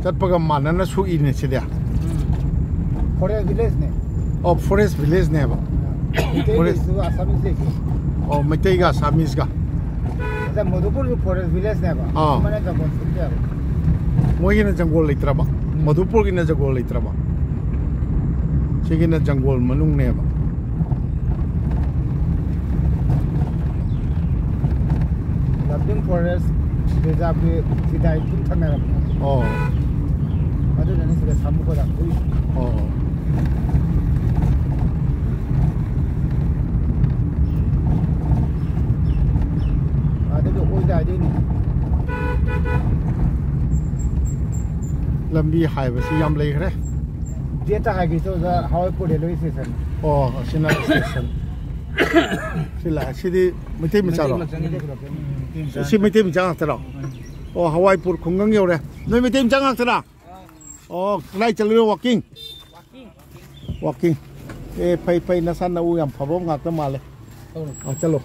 ꯆꯠꯄꯒ ꯃꯥꯟꯅꯅ ꯁꯣꯛꯏꯅꯦ ꯁꯤꯗꯤ꯫ ꯎꯝ꯫ Forest villageꯅꯦ꯫ ꯑꯣ, ꯐꯣꯔꯦꯁ ꯚꯤꯂꯦꯖꯅꯦꯕ꯫ ꯃꯩꯇꯩꯒꯤꯁꯨ ꯑꯁꯥꯃꯤꯁ ꯂꯩꯁꯦ꯫ ꯑꯣ, ꯃꯩꯇꯩꯒ ꯑꯁꯥꯃꯤꯁꯒ꯫ ꯑꯗ ꯃꯙꯨꯄꯨꯔꯁꯨ ꯐꯣꯔꯦꯁ ꯚꯤꯂꯦꯖꯅꯦꯕ꯫ ꯑꯥ꯫ ꯑꯃꯅ ꯖꯪꯒꯜ ꯁꯨꯠꯅꯦꯕ꯫ ꯃꯣꯏꯒꯤꯅ ꯖꯪꯒꯣꯜ ꯂꯩꯇ꯭ꯔꯕ? ꯎꯝ꯫ ꯃꯙꯨꯄꯨꯔꯒꯤꯅ ꯖꯪꯒꯣꯜ ꯂꯩꯇ꯭ꯔꯕ? ꯁꯤꯒꯤꯅ ꯖꯪꯒꯣꯜ ꯃꯅꯨꯡꯅꯦꯕ꯫ ꯂꯝꯗꯤꯡ ꯐꯣꯔꯦꯁ ꯔꯤꯖꯥꯔꯚꯀꯤ ꯆꯤꯗꯥꯏ ꯑꯗꯨꯝ ꯊꯪꯅꯔꯕꯅꯦ꯫ ꯑꯣ꯫ ꯑꯗꯨꯅꯅꯤ ꯁꯤꯗ ꯁꯥꯃꯨ ꯈꯣꯏ ꯌꯥꯝ ꯊꯣꯛꯏꯁꯦ꯫ ꯑꯣ꯫ ꯑꯗꯨꯗꯣ ꯑꯣꯏꯗꯥꯏꯗꯣꯏꯅꯤ꯫ ꯂꯝꯕꯤ ꯍꯥꯏꯕꯁꯤ ꯌꯥꯝ ꯂꯩꯈ꯭ꯔꯦ꯫ ꯖꯦꯠꯇ ꯍꯥꯏꯒꯦꯁꯨ ꯑꯣꯖꯥ ꯍꯋꯥꯏ ꯄꯣꯔꯦꯜ ꯁ꯭ꯇꯦꯁꯟ꯫ ꯑꯣ, ꯑꯁꯤꯅ ꯁ꯭ꯇꯦꯁꯟ꯫ ꯁꯤ ꯂꯥꯛꯑꯦ꯫ ꯁꯤꯗꯤ ꯃꯩꯇꯩ ꯃꯆꯥꯔꯣ? ꯃꯩꯇꯩ ꯃꯆꯥ ꯉꯥꯛꯇꯅꯤ꯫ ꯁꯤ ꯃꯩꯇꯩ ꯃꯆꯥ ꯉꯥꯛꯇꯔꯣ? ꯑꯣ, ꯍꯋꯥꯏꯄꯨꯔ ꯈꯨꯡꯒꯪ ꯌꯧꯔꯦ꯫ ꯅꯣꯏ ꯃꯩꯇꯩ ꯃꯆꯥ ꯉꯥꯛꯇꯔꯥ? ꯑꯣ, ꯀꯗꯥꯏ ꯆꯠꯂꯤꯔꯣ? ꯋꯥꯛꯀꯤꯡ? ꯋꯥꯛꯀꯤꯡ꯫ ꯑꯦ, ꯐꯩ, ꯐꯩ, ꯅꯁꯥ ꯅꯎ ꯌꯥꯝ ꯐꯕ ꯉꯥꯛꯇ ꯃꯥꯜꯂꯦ꯫ ꯑꯥ, ꯆꯠꯂꯣ꯫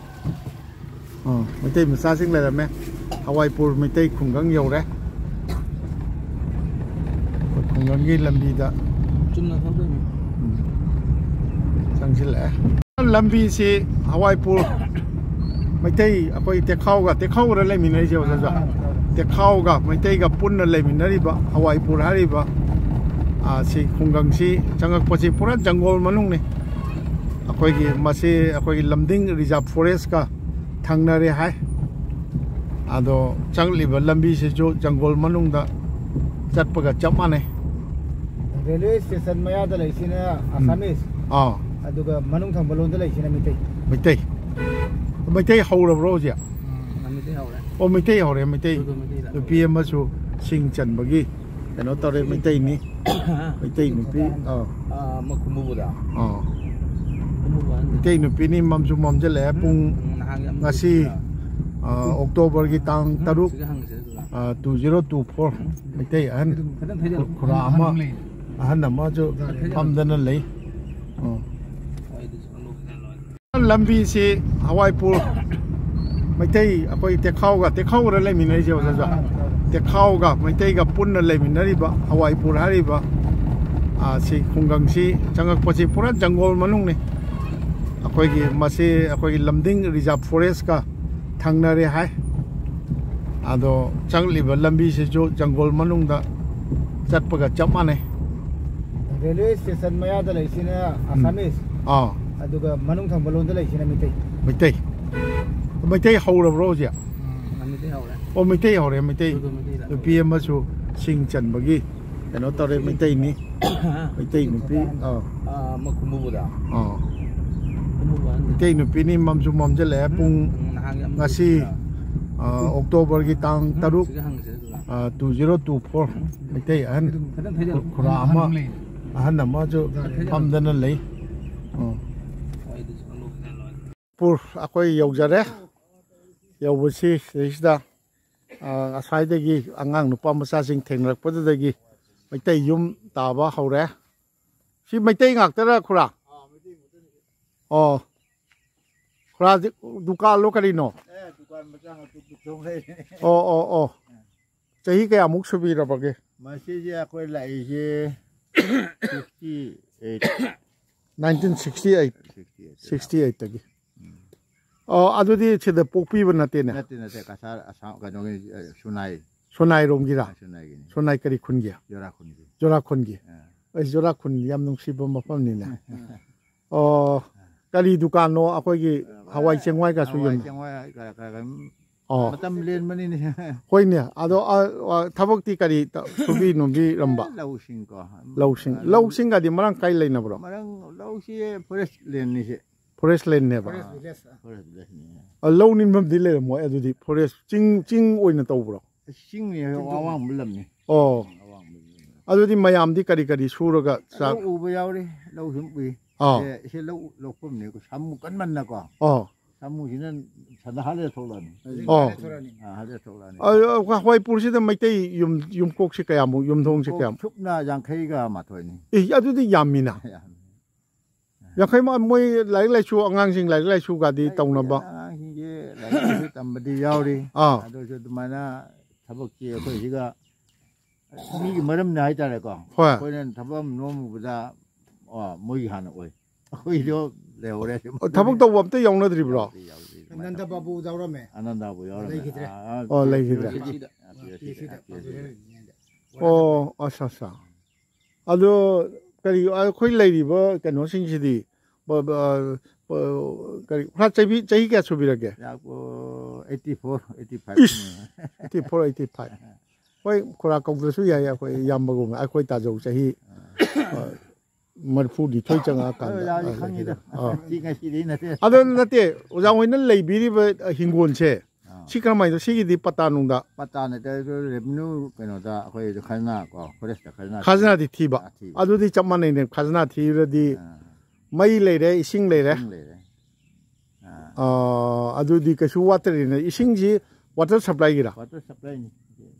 ꯑꯥ, ꯃꯩꯇꯩ ꯃꯆꯥꯁꯤꯡ ꯂꯩꯔꯝꯃꯦ꯫ ꯍꯋꯥꯏꯄꯨꯔ ꯃꯩꯇꯩ ꯈꯨꯡꯒꯪ ꯌꯧꯔꯦ꯫ ꯑꯩꯈꯣꯏ ꯈꯨꯡꯒꯪꯒꯤ ꯂꯝꯕꯤꯗ ꯆꯨꯝꯅ ꯊꯧꯗꯣꯏꯅꯤ꯫ ꯎꯝ꯫ ꯆꯪꯁꯤꯜꯂꯛꯑꯦ꯫ ꯂꯝꯕꯤꯁꯤ ꯍꯋꯥꯏꯄꯨꯔ ꯃꯩꯇꯩ, ꯑꯩꯈꯣꯏ ꯇꯦꯈꯥꯎꯒ, ꯇꯦꯈꯥꯎꯒꯔ ꯂꯩꯃꯤꯟꯅꯔꯤꯁꯦ ꯑꯣꯖꯥꯁꯨ? ꯇꯦꯈꯥꯎꯒ ꯃꯩꯇꯩꯒ ꯄꯨꯟꯅ ꯂꯩꯃꯤꯟꯅꯔꯤꯕ ꯍꯋꯥꯏꯄꯨꯔ ꯍꯥꯏꯔꯤꯕ, ꯑꯥ, ꯁꯤ ꯈꯨꯡꯒꯪꯁꯤ ꯆꯪꯉꯛꯄꯁꯤ ꯄꯨꯔꯥ ꯖꯪꯒꯣꯜ ꯃꯅꯨꯡꯅꯤ꯫ ꯑꯩꯈꯣꯏꯒꯤ ꯃꯁꯤ ꯑꯩꯈꯣꯏꯒꯤ ꯂꯝꯗꯤꯡ ꯔꯤꯖꯥꯔꯚ ꯐꯣꯔꯦꯁꯀ ꯊꯪꯅꯔꯦ ꯍꯥꯏ꯫ ꯑꯗꯣ ꯆꯪꯂꯤꯕ ꯂꯝꯕꯤꯁꯤꯁꯨ ꯖꯪꯒꯣꯜ ꯃꯅꯨꯡꯗ ꯆꯠꯄꯒ ꯆꯞ ꯃꯥꯟꯅꯩ꯫ ꯔꯦꯜꯋꯦ ꯁ꯭ꯇꯦꯁꯟ ꯃꯌꯥꯗ ꯂꯩꯁꯤꯅ ꯎꯝ꯫ ꯑꯁꯥꯃꯤꯁ, ꯑꯥ꯫ ꯑꯗꯨꯒ ꯃꯅꯨꯡ ꯊꯪꯕ ꯂꯣꯝꯗ ꯂꯩꯁꯤꯅ ꯃꯤꯇꯩ꯫ ꯃꯩꯇꯩ꯫ ꯃꯩꯇꯩ ꯍꯧꯔꯕ꯭ꯔꯣ ꯍꯧꯖꯤꯛ? ꯎꯝ, ꯃꯩꯇꯩ ꯍꯧꯔꯦ꯫ ꯑꯣ, ꯃꯩꯇꯩ ꯍꯧꯔꯦ, ꯃꯩꯇꯩ꯫ ꯑꯗꯨ ꯃꯩꯇꯩ ꯂꯥꯛꯑꯦ꯫ ꯅꯨꯄꯤ ꯑꯃꯁꯨ ꯁꯤꯡ ꯆꯟꯕꯒꯤ ꯀꯩꯅꯣ ꯇꯧꯔꯦ, ꯃꯩꯇꯩꯅꯤ꯫ ꯃꯩꯇꯩ ꯅꯨꯄꯤ, ꯑꯥ꯫ ꯑꯥ, ꯃꯈꯨꯝꯕꯨꯗ꯫ ꯑꯥ꯫ ꯈꯨꯝꯕꯨꯕ ꯍꯥꯏꯅ꯫ ꯃꯩꯇꯩ ꯅꯨꯄꯤꯅꯤ, ꯃꯝꯁꯨ ꯃꯝꯁꯤꯜꯂꯛꯑꯦ꯫ ꯄꯨꯡ ꯎꯝ, ꯅꯍꯥꯟꯒꯤ ꯌꯥꯝ ꯉꯁꯤ, ꯅꯨꯡꯁꯤꯗ꯭ꯔꯥ? ꯑꯥ, ꯑꯣꯛꯇꯣꯕꯔꯒꯤ ꯇꯥꯡ ꯎꯝ, ꯇꯔꯨꯛ, ꯁꯤꯗ ꯍꯪꯉꯁꯦ ꯑꯗꯨꯒ꯫ ꯑꯥ, two zero two four, Meitei ꯑꯍꯟ ꯈꯤꯇꯪ ꯊꯩꯖꯤꯜꯂꯨ꯫ ꯈꯨꯔꯥ ꯑꯃ, ꯑꯍꯟ ꯑꯃꯁꯨ ꯐꯝꯗꯅ ꯂꯩ꯫ ꯑꯥ꯫ ꯍꯣꯏ, ꯑꯗꯨꯁꯨ ꯑꯅꯧꯕ ꯂꯝꯕꯤꯁꯤ ꯍꯋꯥꯏꯄꯨꯔ ꯃꯩꯇꯩ, ꯑꯩꯈꯣꯏ ꯇꯦꯈꯥꯎꯒ, ꯇꯦꯈꯥꯎꯒꯔ ꯂꯩꯃꯤꯟꯅꯔꯤꯁꯦ ꯑꯣꯖꯥꯁꯨ? ꯇꯦꯈꯥꯎꯒ ꯃꯩꯇꯩꯒ ꯄꯨꯟꯅ ꯂꯩꯃꯤꯟꯅꯔꯤꯕ ꯍꯋꯥꯏꯄꯨꯔ ꯍꯥꯏꯔꯤꯕ, ꯑꯥ, ꯁꯤ ꯈꯨꯡꯒꯪꯁꯤ ꯆꯪꯉꯛꯄꯁꯤ ꯄꯨꯔꯥ ꯖꯪꯒꯣꯜ ꯃꯅꯨꯡꯅꯤ꯫ ꯑꯩꯈꯣꯏꯒꯤ ꯃꯁꯤ ꯑꯩꯈꯣꯏꯒꯤ ꯂꯝꯗꯤꯡ ꯔꯤꯖꯥꯔꯚ ꯐꯣꯔꯦꯁꯀ ꯊꯪꯅꯔꯦ ꯍꯥꯏ꯫ ꯑꯗꯣ ꯆꯪꯂꯤꯕ ꯂꯝꯕꯤꯁꯤꯁꯨ ꯖꯪꯒꯣꯜ ꯃꯅꯨꯡꯗ ꯆꯠꯄꯒ ꯆꯞ ꯃꯥꯟꯅꯩ꯫ ꯔꯦꯜꯋꯦ ꯁ꯭ꯇꯦꯁꯟ ꯃꯌꯥꯗ ꯂꯩꯁꯤꯅ ꯑꯁꯥꯃꯤꯁ, ꯑꯥ, ꯑꯗꯨꯒ ꯃꯅꯨꯡ ꯊꯪꯕ ꯂꯣꯝꯗ ꯂꯩꯁꯤꯅ ꯃꯤꯇꯩ꯫ ꯃꯩꯇꯩ꯫ ꯃꯩꯇꯩ ꯍꯧꯔꯕ꯭ꯔꯣ ꯍꯧꯖꯤꯛ? ꯃꯤꯇꯩ ꯍꯧꯔꯦ꯫ ꯑꯣ, ꯃꯩꯇꯩ ꯍꯧꯔꯦ, ꯃꯩꯇꯩ꯫ ꯑꯗꯨ ꯃꯩꯇꯩꯗ ꯅꯨꯄꯤ ꯑꯃꯁꯨ ꯁꯤꯡ ꯆꯟꯕꯒꯤ ꯀꯩꯅꯣ ꯇꯧꯔꯦ, ꯃꯩꯇꯩꯅꯤ꯫ ꯃꯩꯇꯩ ꯅꯨꯄꯤ, ꯑꯥ, ꯑꯥ, ꯃꯈꯨꯝꯕꯨꯗ꯫ ꯑꯥ꯫ ꯈꯨꯝꯕꯨꯕ ꯑꯍꯟꯗꯨ꯫ ꯃꯩꯇꯩ ꯅꯨꯄꯤꯅꯤ, ꯃꯝꯁꯨ ꯃꯝꯁꯤꯜꯂꯛꯑꯦ꯫ ꯄꯨꯡ ꯎꯝ, ꯅꯍꯥꯟꯒꯤ ꯑꯃ ꯉꯁꯤ, ꯑꯥ, ꯑꯣꯛꯇꯣꯕꯔꯒꯤ ꯇꯥꯡ ꯇꯔꯨꯛ, ꯁꯤꯒ ꯍꯪꯁꯦ ꯑꯗꯨꯒ꯫ ꯑꯥ, two zero two four, Meitei ꯑꯍꯟ ꯐꯖꯅ ꯐꯩꯖꯜꯂꯨ꯫ ꯈꯨꯔꯥ ꯑꯃ, ꯑꯍꯟ ꯑꯃꯁꯨ ꯐꯝꯗꯅ ꯂꯩ꯫ ꯑꯥ꯫ ꯍꯣꯏ, ꯑꯗꯨꯁꯨ ꯈꯪꯍꯧꯗꯅ ꯂꯣꯏꯔꯦ꯫ ꯄꯨꯔ ꯑꯩꯈꯣꯏ ꯌꯧꯖꯔꯦ꯫ ꯌꯧꯕꯁꯤ ꯁꯤꯗꯩꯁꯤꯗ, ꯑ, ꯉꯁꯥꯏꯗꯒꯤ ꯑꯉꯥꯡ ꯅꯨꯄꯥ ꯃꯆꯥꯁꯤꯡ ꯊꯦꯡꯅꯔꯛꯄꯗꯨꯗꯒꯤ ꯃꯩꯇꯩ ꯌꯨꯝ ꯇꯥꯕ ꯍꯧꯔꯦ꯫ ꯁꯤ ꯃꯩꯇꯩ ꯉꯥꯛꯇꯔ, ꯈꯨꯔꯥ? ꯑꯣ, ꯈꯨꯔꯥꯁꯤ ꯗꯨꯀꯥꯟꯂꯣ ꯀꯔꯤꯅꯣ? ꯑꯦ, ꯗꯨꯀꯥꯟ ꯃꯆꯥ ꯃꯆꯥ ꯄꯤꯊꯣꯛ ꯂꯩꯔꯦ꯫ ꯑꯣ, ꯑꯣ, ꯑꯣ꯫ ꯆꯍꯤ ꯀꯌꯥꯃꯨꯛ ꯁꯨꯕꯤꯔꯕꯒꯦ? ꯃꯁꯤꯁꯦ ꯑꯩꯈꯣꯏ ꯂꯥꯛꯏꯁꯦ sixty eight꯫ Nineteen sixty eight꯫ Sixty eight꯫ Sixty eight ꯇꯒꯤ꯫ ꯑꯣ, ꯑꯗꯨꯗꯤ ꯁꯤꯗ ꯄꯣꯛꯄꯤꯕ ꯅꯠꯇꯦꯅꯦ? ꯅꯠꯇꯦ, ꯅꯠꯇꯦ, ꯀꯁꯥꯔ, ꯑꯁꯥꯝ, ꯀꯩꯅꯣꯒꯤ, ꯑ, ꯁꯨꯅꯥꯏ꯫ ꯁꯣꯅꯥꯏꯔꯣꯝꯒꯤꯔ? ꯁꯨꯅꯥꯏꯒꯤꯅꯤ꯫ ꯁꯣꯅꯥꯏ ꯀꯔꯤ ꯈꯨꯟꯒꯤ? ꯖꯣꯔꯥ ꯈꯨꯟꯒꯤ꯫ ꯖꯣꯔꯥ ꯈꯨꯟꯒꯤ꯫ ꯑ, ꯑꯩ ꯖꯣꯔꯥ ꯈꯨꯟ ꯌꯥꯝ ꯅꯨꯡꯁꯤꯕ ꯃꯐꯝꯅꯤꯅꯦ꯫ ꯑꯣ, ꯀꯔꯤ ꯗꯨꯀꯥꯟꯅꯣ? ꯑꯩꯈꯣꯏꯒꯤ ꯍꯋꯥꯏ ꯆꯦꯡꯋꯥꯏꯒꯁꯨ ꯍꯋꯥꯏ ꯌꯣꯟꯕ? ꯆꯦꯡꯋꯥꯏ ꯀ-, ꯀ-, ꯀ-, ꯑꯣ꯫ ꯃꯇꯝ ꯂꯦꯟꯕꯅꯤꯅꯦ꯫ ꯍꯣꯏꯅꯦ, ꯑꯗꯣ, ꯑ, ꯑ, ꯊꯕꯛꯇꯤ ꯀꯔꯤ ꯇ-, ꯁꯨꯕꯤ ꯅꯣꯝꯕꯤꯔꯝꯕ? ꯂꯧꯁꯤꯡꯀꯣ꯫ ꯂꯧꯁꯤꯡ, ꯑ, ꯂꯧꯁꯤꯡꯒꯗꯤ ꯃꯔꯥꯡ ꯀꯥꯏ ꯂꯩꯅꯕ꯭ꯔꯣ? ꯃꯔꯥꯡ, ꯂꯧꯁꯤ ꯐꯣꯔꯦꯁ ꯂꯦꯟꯅꯤꯁꯦ꯫ ꯐꯣꯔꯦꯁ ꯂꯦꯟꯅꯦꯕ? Forest village. ꯐꯣꯔꯦꯁ ꯚꯤꯂꯦꯖꯅꯤ꯫ ꯑ, ꯂꯧ ꯅꯤꯡꯐꯝꯗꯤ ꯂꯩꯔꯝꯃꯣꯏ ꯑꯗꯨꯗꯤ, ꯐꯣꯔꯦꯁ ꯆꯤꯡ, ꯆꯤꯡ ꯑꯣꯏꯅ ꯇꯧꯕ꯭ꯔꯣ? ꯆꯤꯡꯅꯤ, ꯑꯋꯥꯡꯕ ꯂꯝꯅꯤ꯫ ꯑꯣ, ꯑꯋꯥꯡꯕ ꯂꯝꯅꯤ꯫ ꯑꯗꯨꯗꯤ ꯃꯌꯥꯝꯗꯤ ꯀꯔꯤ ꯀꯔꯤ ꯁꯨꯔꯒ ꯆꯥ-? ꯂꯧ ꯎꯕ ꯌꯥꯎꯔꯤ, ꯂꯧ ꯁꯨꯝ ꯎꯏ꯫ ꯑꯥ꯫ ꯑꯦ, ꯏꯁꯦ ꯂꯧ ꯂꯧꯐꯝꯅꯤ, ꯁꯥꯃꯨ ꯀꯟꯃꯟꯅꯀꯣ꯫ ꯑꯣ꯫ ꯁꯥꯃꯨꯁꯤꯅ ꯁꯟꯗ ꯍꯥꯠꯂꯦ ꯊꯣꯛꯂꯛꯑꯅꯤ꯫ ꯑꯣ꯫ ꯑꯥ, ꯍꯥꯠꯂꯦ ꯊꯣꯛꯂꯛꯑꯅꯤ꯫ ꯑ, ꯍꯋꯥꯏꯄꯨꯔꯁꯤꯗ ꯃꯩꯇꯩ ꯌꯨꯝ, ꯌꯨꯝꯀꯣꯛꯁꯤ ꯀꯌꯥꯃꯨꯛ, ꯌꯨꯝꯊꯣꯡꯁꯤ ꯀꯌꯥꯃꯨꯛ? ꯁꯨꯞꯅ ꯌꯥꯡꯈꯩꯒ ꯃꯥꯊꯣꯏꯅꯤ꯫ ꯑꯦ, ꯑꯗꯨꯗꯤ ꯌꯥꯝꯃꯤꯅ꯫ ꯌꯥꯝꯃꯤ꯫ ꯌꯥꯡꯈꯩ ꯃꯥ-, ꯃꯣꯏ ꯂꯥꯏꯔꯤꯛ ꯂꯥꯏꯁꯨ, ꯑꯉꯥꯡꯁꯤꯡ ꯂꯥꯏꯔꯤꯛ ꯂꯥꯏꯁꯨꯒꯗꯤ ꯇꯧꯅꯕ? ꯑꯉꯥꯡꯁꯤꯡꯁꯦ ꯂꯥꯏꯔꯤꯛ ꯂꯥꯏꯁꯨ ꯇꯝꯕꯗꯤ ꯌꯥꯎꯔꯤ꯫ ꯑꯥ꯫ ꯑꯗꯨꯁꯨ ꯑꯗꯨꯃꯥꯏꯅ ꯊꯕꯛꯁꯤ ꯑꯩꯈꯣꯏꯁꯤꯒ ꯃꯤꯒꯤ ꯃꯔꯝꯅ ꯍꯥꯏꯇꯥꯔꯦꯀꯣ꯫ ꯍꯣꯏ꯫ ꯑꯩꯈꯣꯏꯅ ꯊꯕꯛ ꯑꯃ ꯅꯣꯝꯃꯨꯕꯗ, ꯑꯣ, ꯃꯣꯏꯒꯤ ꯍꯥꯟꯅ ꯑꯣꯏ꯫ ꯑꯩꯈꯣꯏꯗꯣ ꯂꯩꯍꯧꯔꯦ꯫ ꯑꯣ, ꯊꯕꯛ ꯇꯧꯕ ꯑꯝꯇ ꯌꯥꯎꯅꯗ꯭ꯔꯤꯕ꯭ꯔꯣ? ꯌꯥꯎꯗꯦ, ꯌꯥꯎꯗꯦ꯫ ꯅꯟꯗ ꯕꯥꯕꯨ ꯌꯥꯎꯔꯝꯃꯦ꯫ ꯑꯅꯟꯗꯥꯕꯨ ꯌꯥꯎꯔꯝꯃꯦ꯫ ꯂꯩꯈꯤꯗ꯭ꯔꯦ꯫ ꯑꯥ, ꯑꯥ, ꯑꯣ, ꯂꯩꯈꯤꯗ꯭ꯔꯦ꯫ P H D, P H D, P H D. ꯑꯣ, ꯑꯠꯆꯥ, ꯑꯠꯆꯥ꯫ ꯑꯗꯣ ꯀꯔꯤ, ꯑꯩꯈꯣꯏ ꯂꯩꯔꯤꯕ ꯀꯩꯅꯣꯁꯤꯡꯁꯤꯗꯤ, ꯕ-, ꯕ-, ꯕ-, ꯀꯔꯤ, ꯈꯔ ꯆꯍꯤ, ꯆꯍꯤ ꯀꯌꯥ ꯁꯨꯕꯤꯔꯒꯦ? ꯌꯥ-, ꯑꯣ, eighty four, eighty five꯫ ꯏꯁ! Eighty four, eighty five꯫ ꯍꯣꯏ, ꯈꯨꯔꯥ ꯀꯧꯗ꯭ꯔꯁꯨ ꯌꯥꯏ, ꯑꯩꯈꯣꯏ ꯏꯌꯥꯝꯕꯒꯨꯝꯕ, ꯑꯩꯈꯣꯏ ꯇꯥꯖꯧ ꯆꯍꯤ, ꯑ, ꯃꯔꯤꯐꯨꯅꯤꯊꯣꯏ ꯆꯪꯉꯛꯑꯀꯥꯟꯗ꯫ ꯑꯣꯖꯥ ꯍꯧꯖꯤꯛ ꯈꯪꯉꯤꯗ꯫ ꯑꯥ꯫ ꯁꯤ ꯉꯁꯤꯗꯩ ꯅꯠꯇꯦ꯫ ꯑꯗꯣ ꯅꯠꯇꯦ, ꯑꯣꯖꯥ ꯍꯣꯏꯅ ꯂꯩꯕꯤꯔꯤꯕ, ꯑ, ꯍꯤꯡꯒꯣꯜꯁꯦ, ꯑꯥ꯫ ꯁꯤ ꯀꯔꯝꯍꯥꯏꯅ, ꯁꯤꯒꯤꯗꯤ ꯄꯇꯥ ꯅꯨꯡꯗ? ꯄꯇꯥ ꯅꯠꯇꯦ, ꯑꯗꯨ revenue ꯀꯩꯅꯣꯗ ꯑꯩꯈꯣꯏ ꯈꯖꯅꯥ ꯀꯣ, forest ꯈꯖꯅꯥ ꯈꯖꯅꯥꯗꯤ ꯊꯤꯕ꯫ ꯑꯥ, ꯊꯤꯕ꯫ ꯑꯗꯨꯗꯤ ꯆꯞ ꯃꯥꯟꯅꯩꯅꯦ, ꯈꯖꯅꯥ ꯊꯤꯔꯗꯤ ꯑꯥ꯫ ꯃꯩ ꯂꯩꯔꯦ, ꯏꯁꯤꯡ ꯂꯩꯔꯦ꯫ ꯏꯁꯤꯡ ꯂꯩꯔꯦ꯫ ꯑꯥ꯫ ꯑꯥ, ꯑꯗꯨꯗꯤ ꯀꯩꯁꯨ ꯋꯥꯠꯇ꯭ꯔꯦꯅꯦ꯫ ꯏꯁꯤꯡꯁꯤ water supplyꯒꯤꯔꯥ? Water supplyꯅꯤ꯫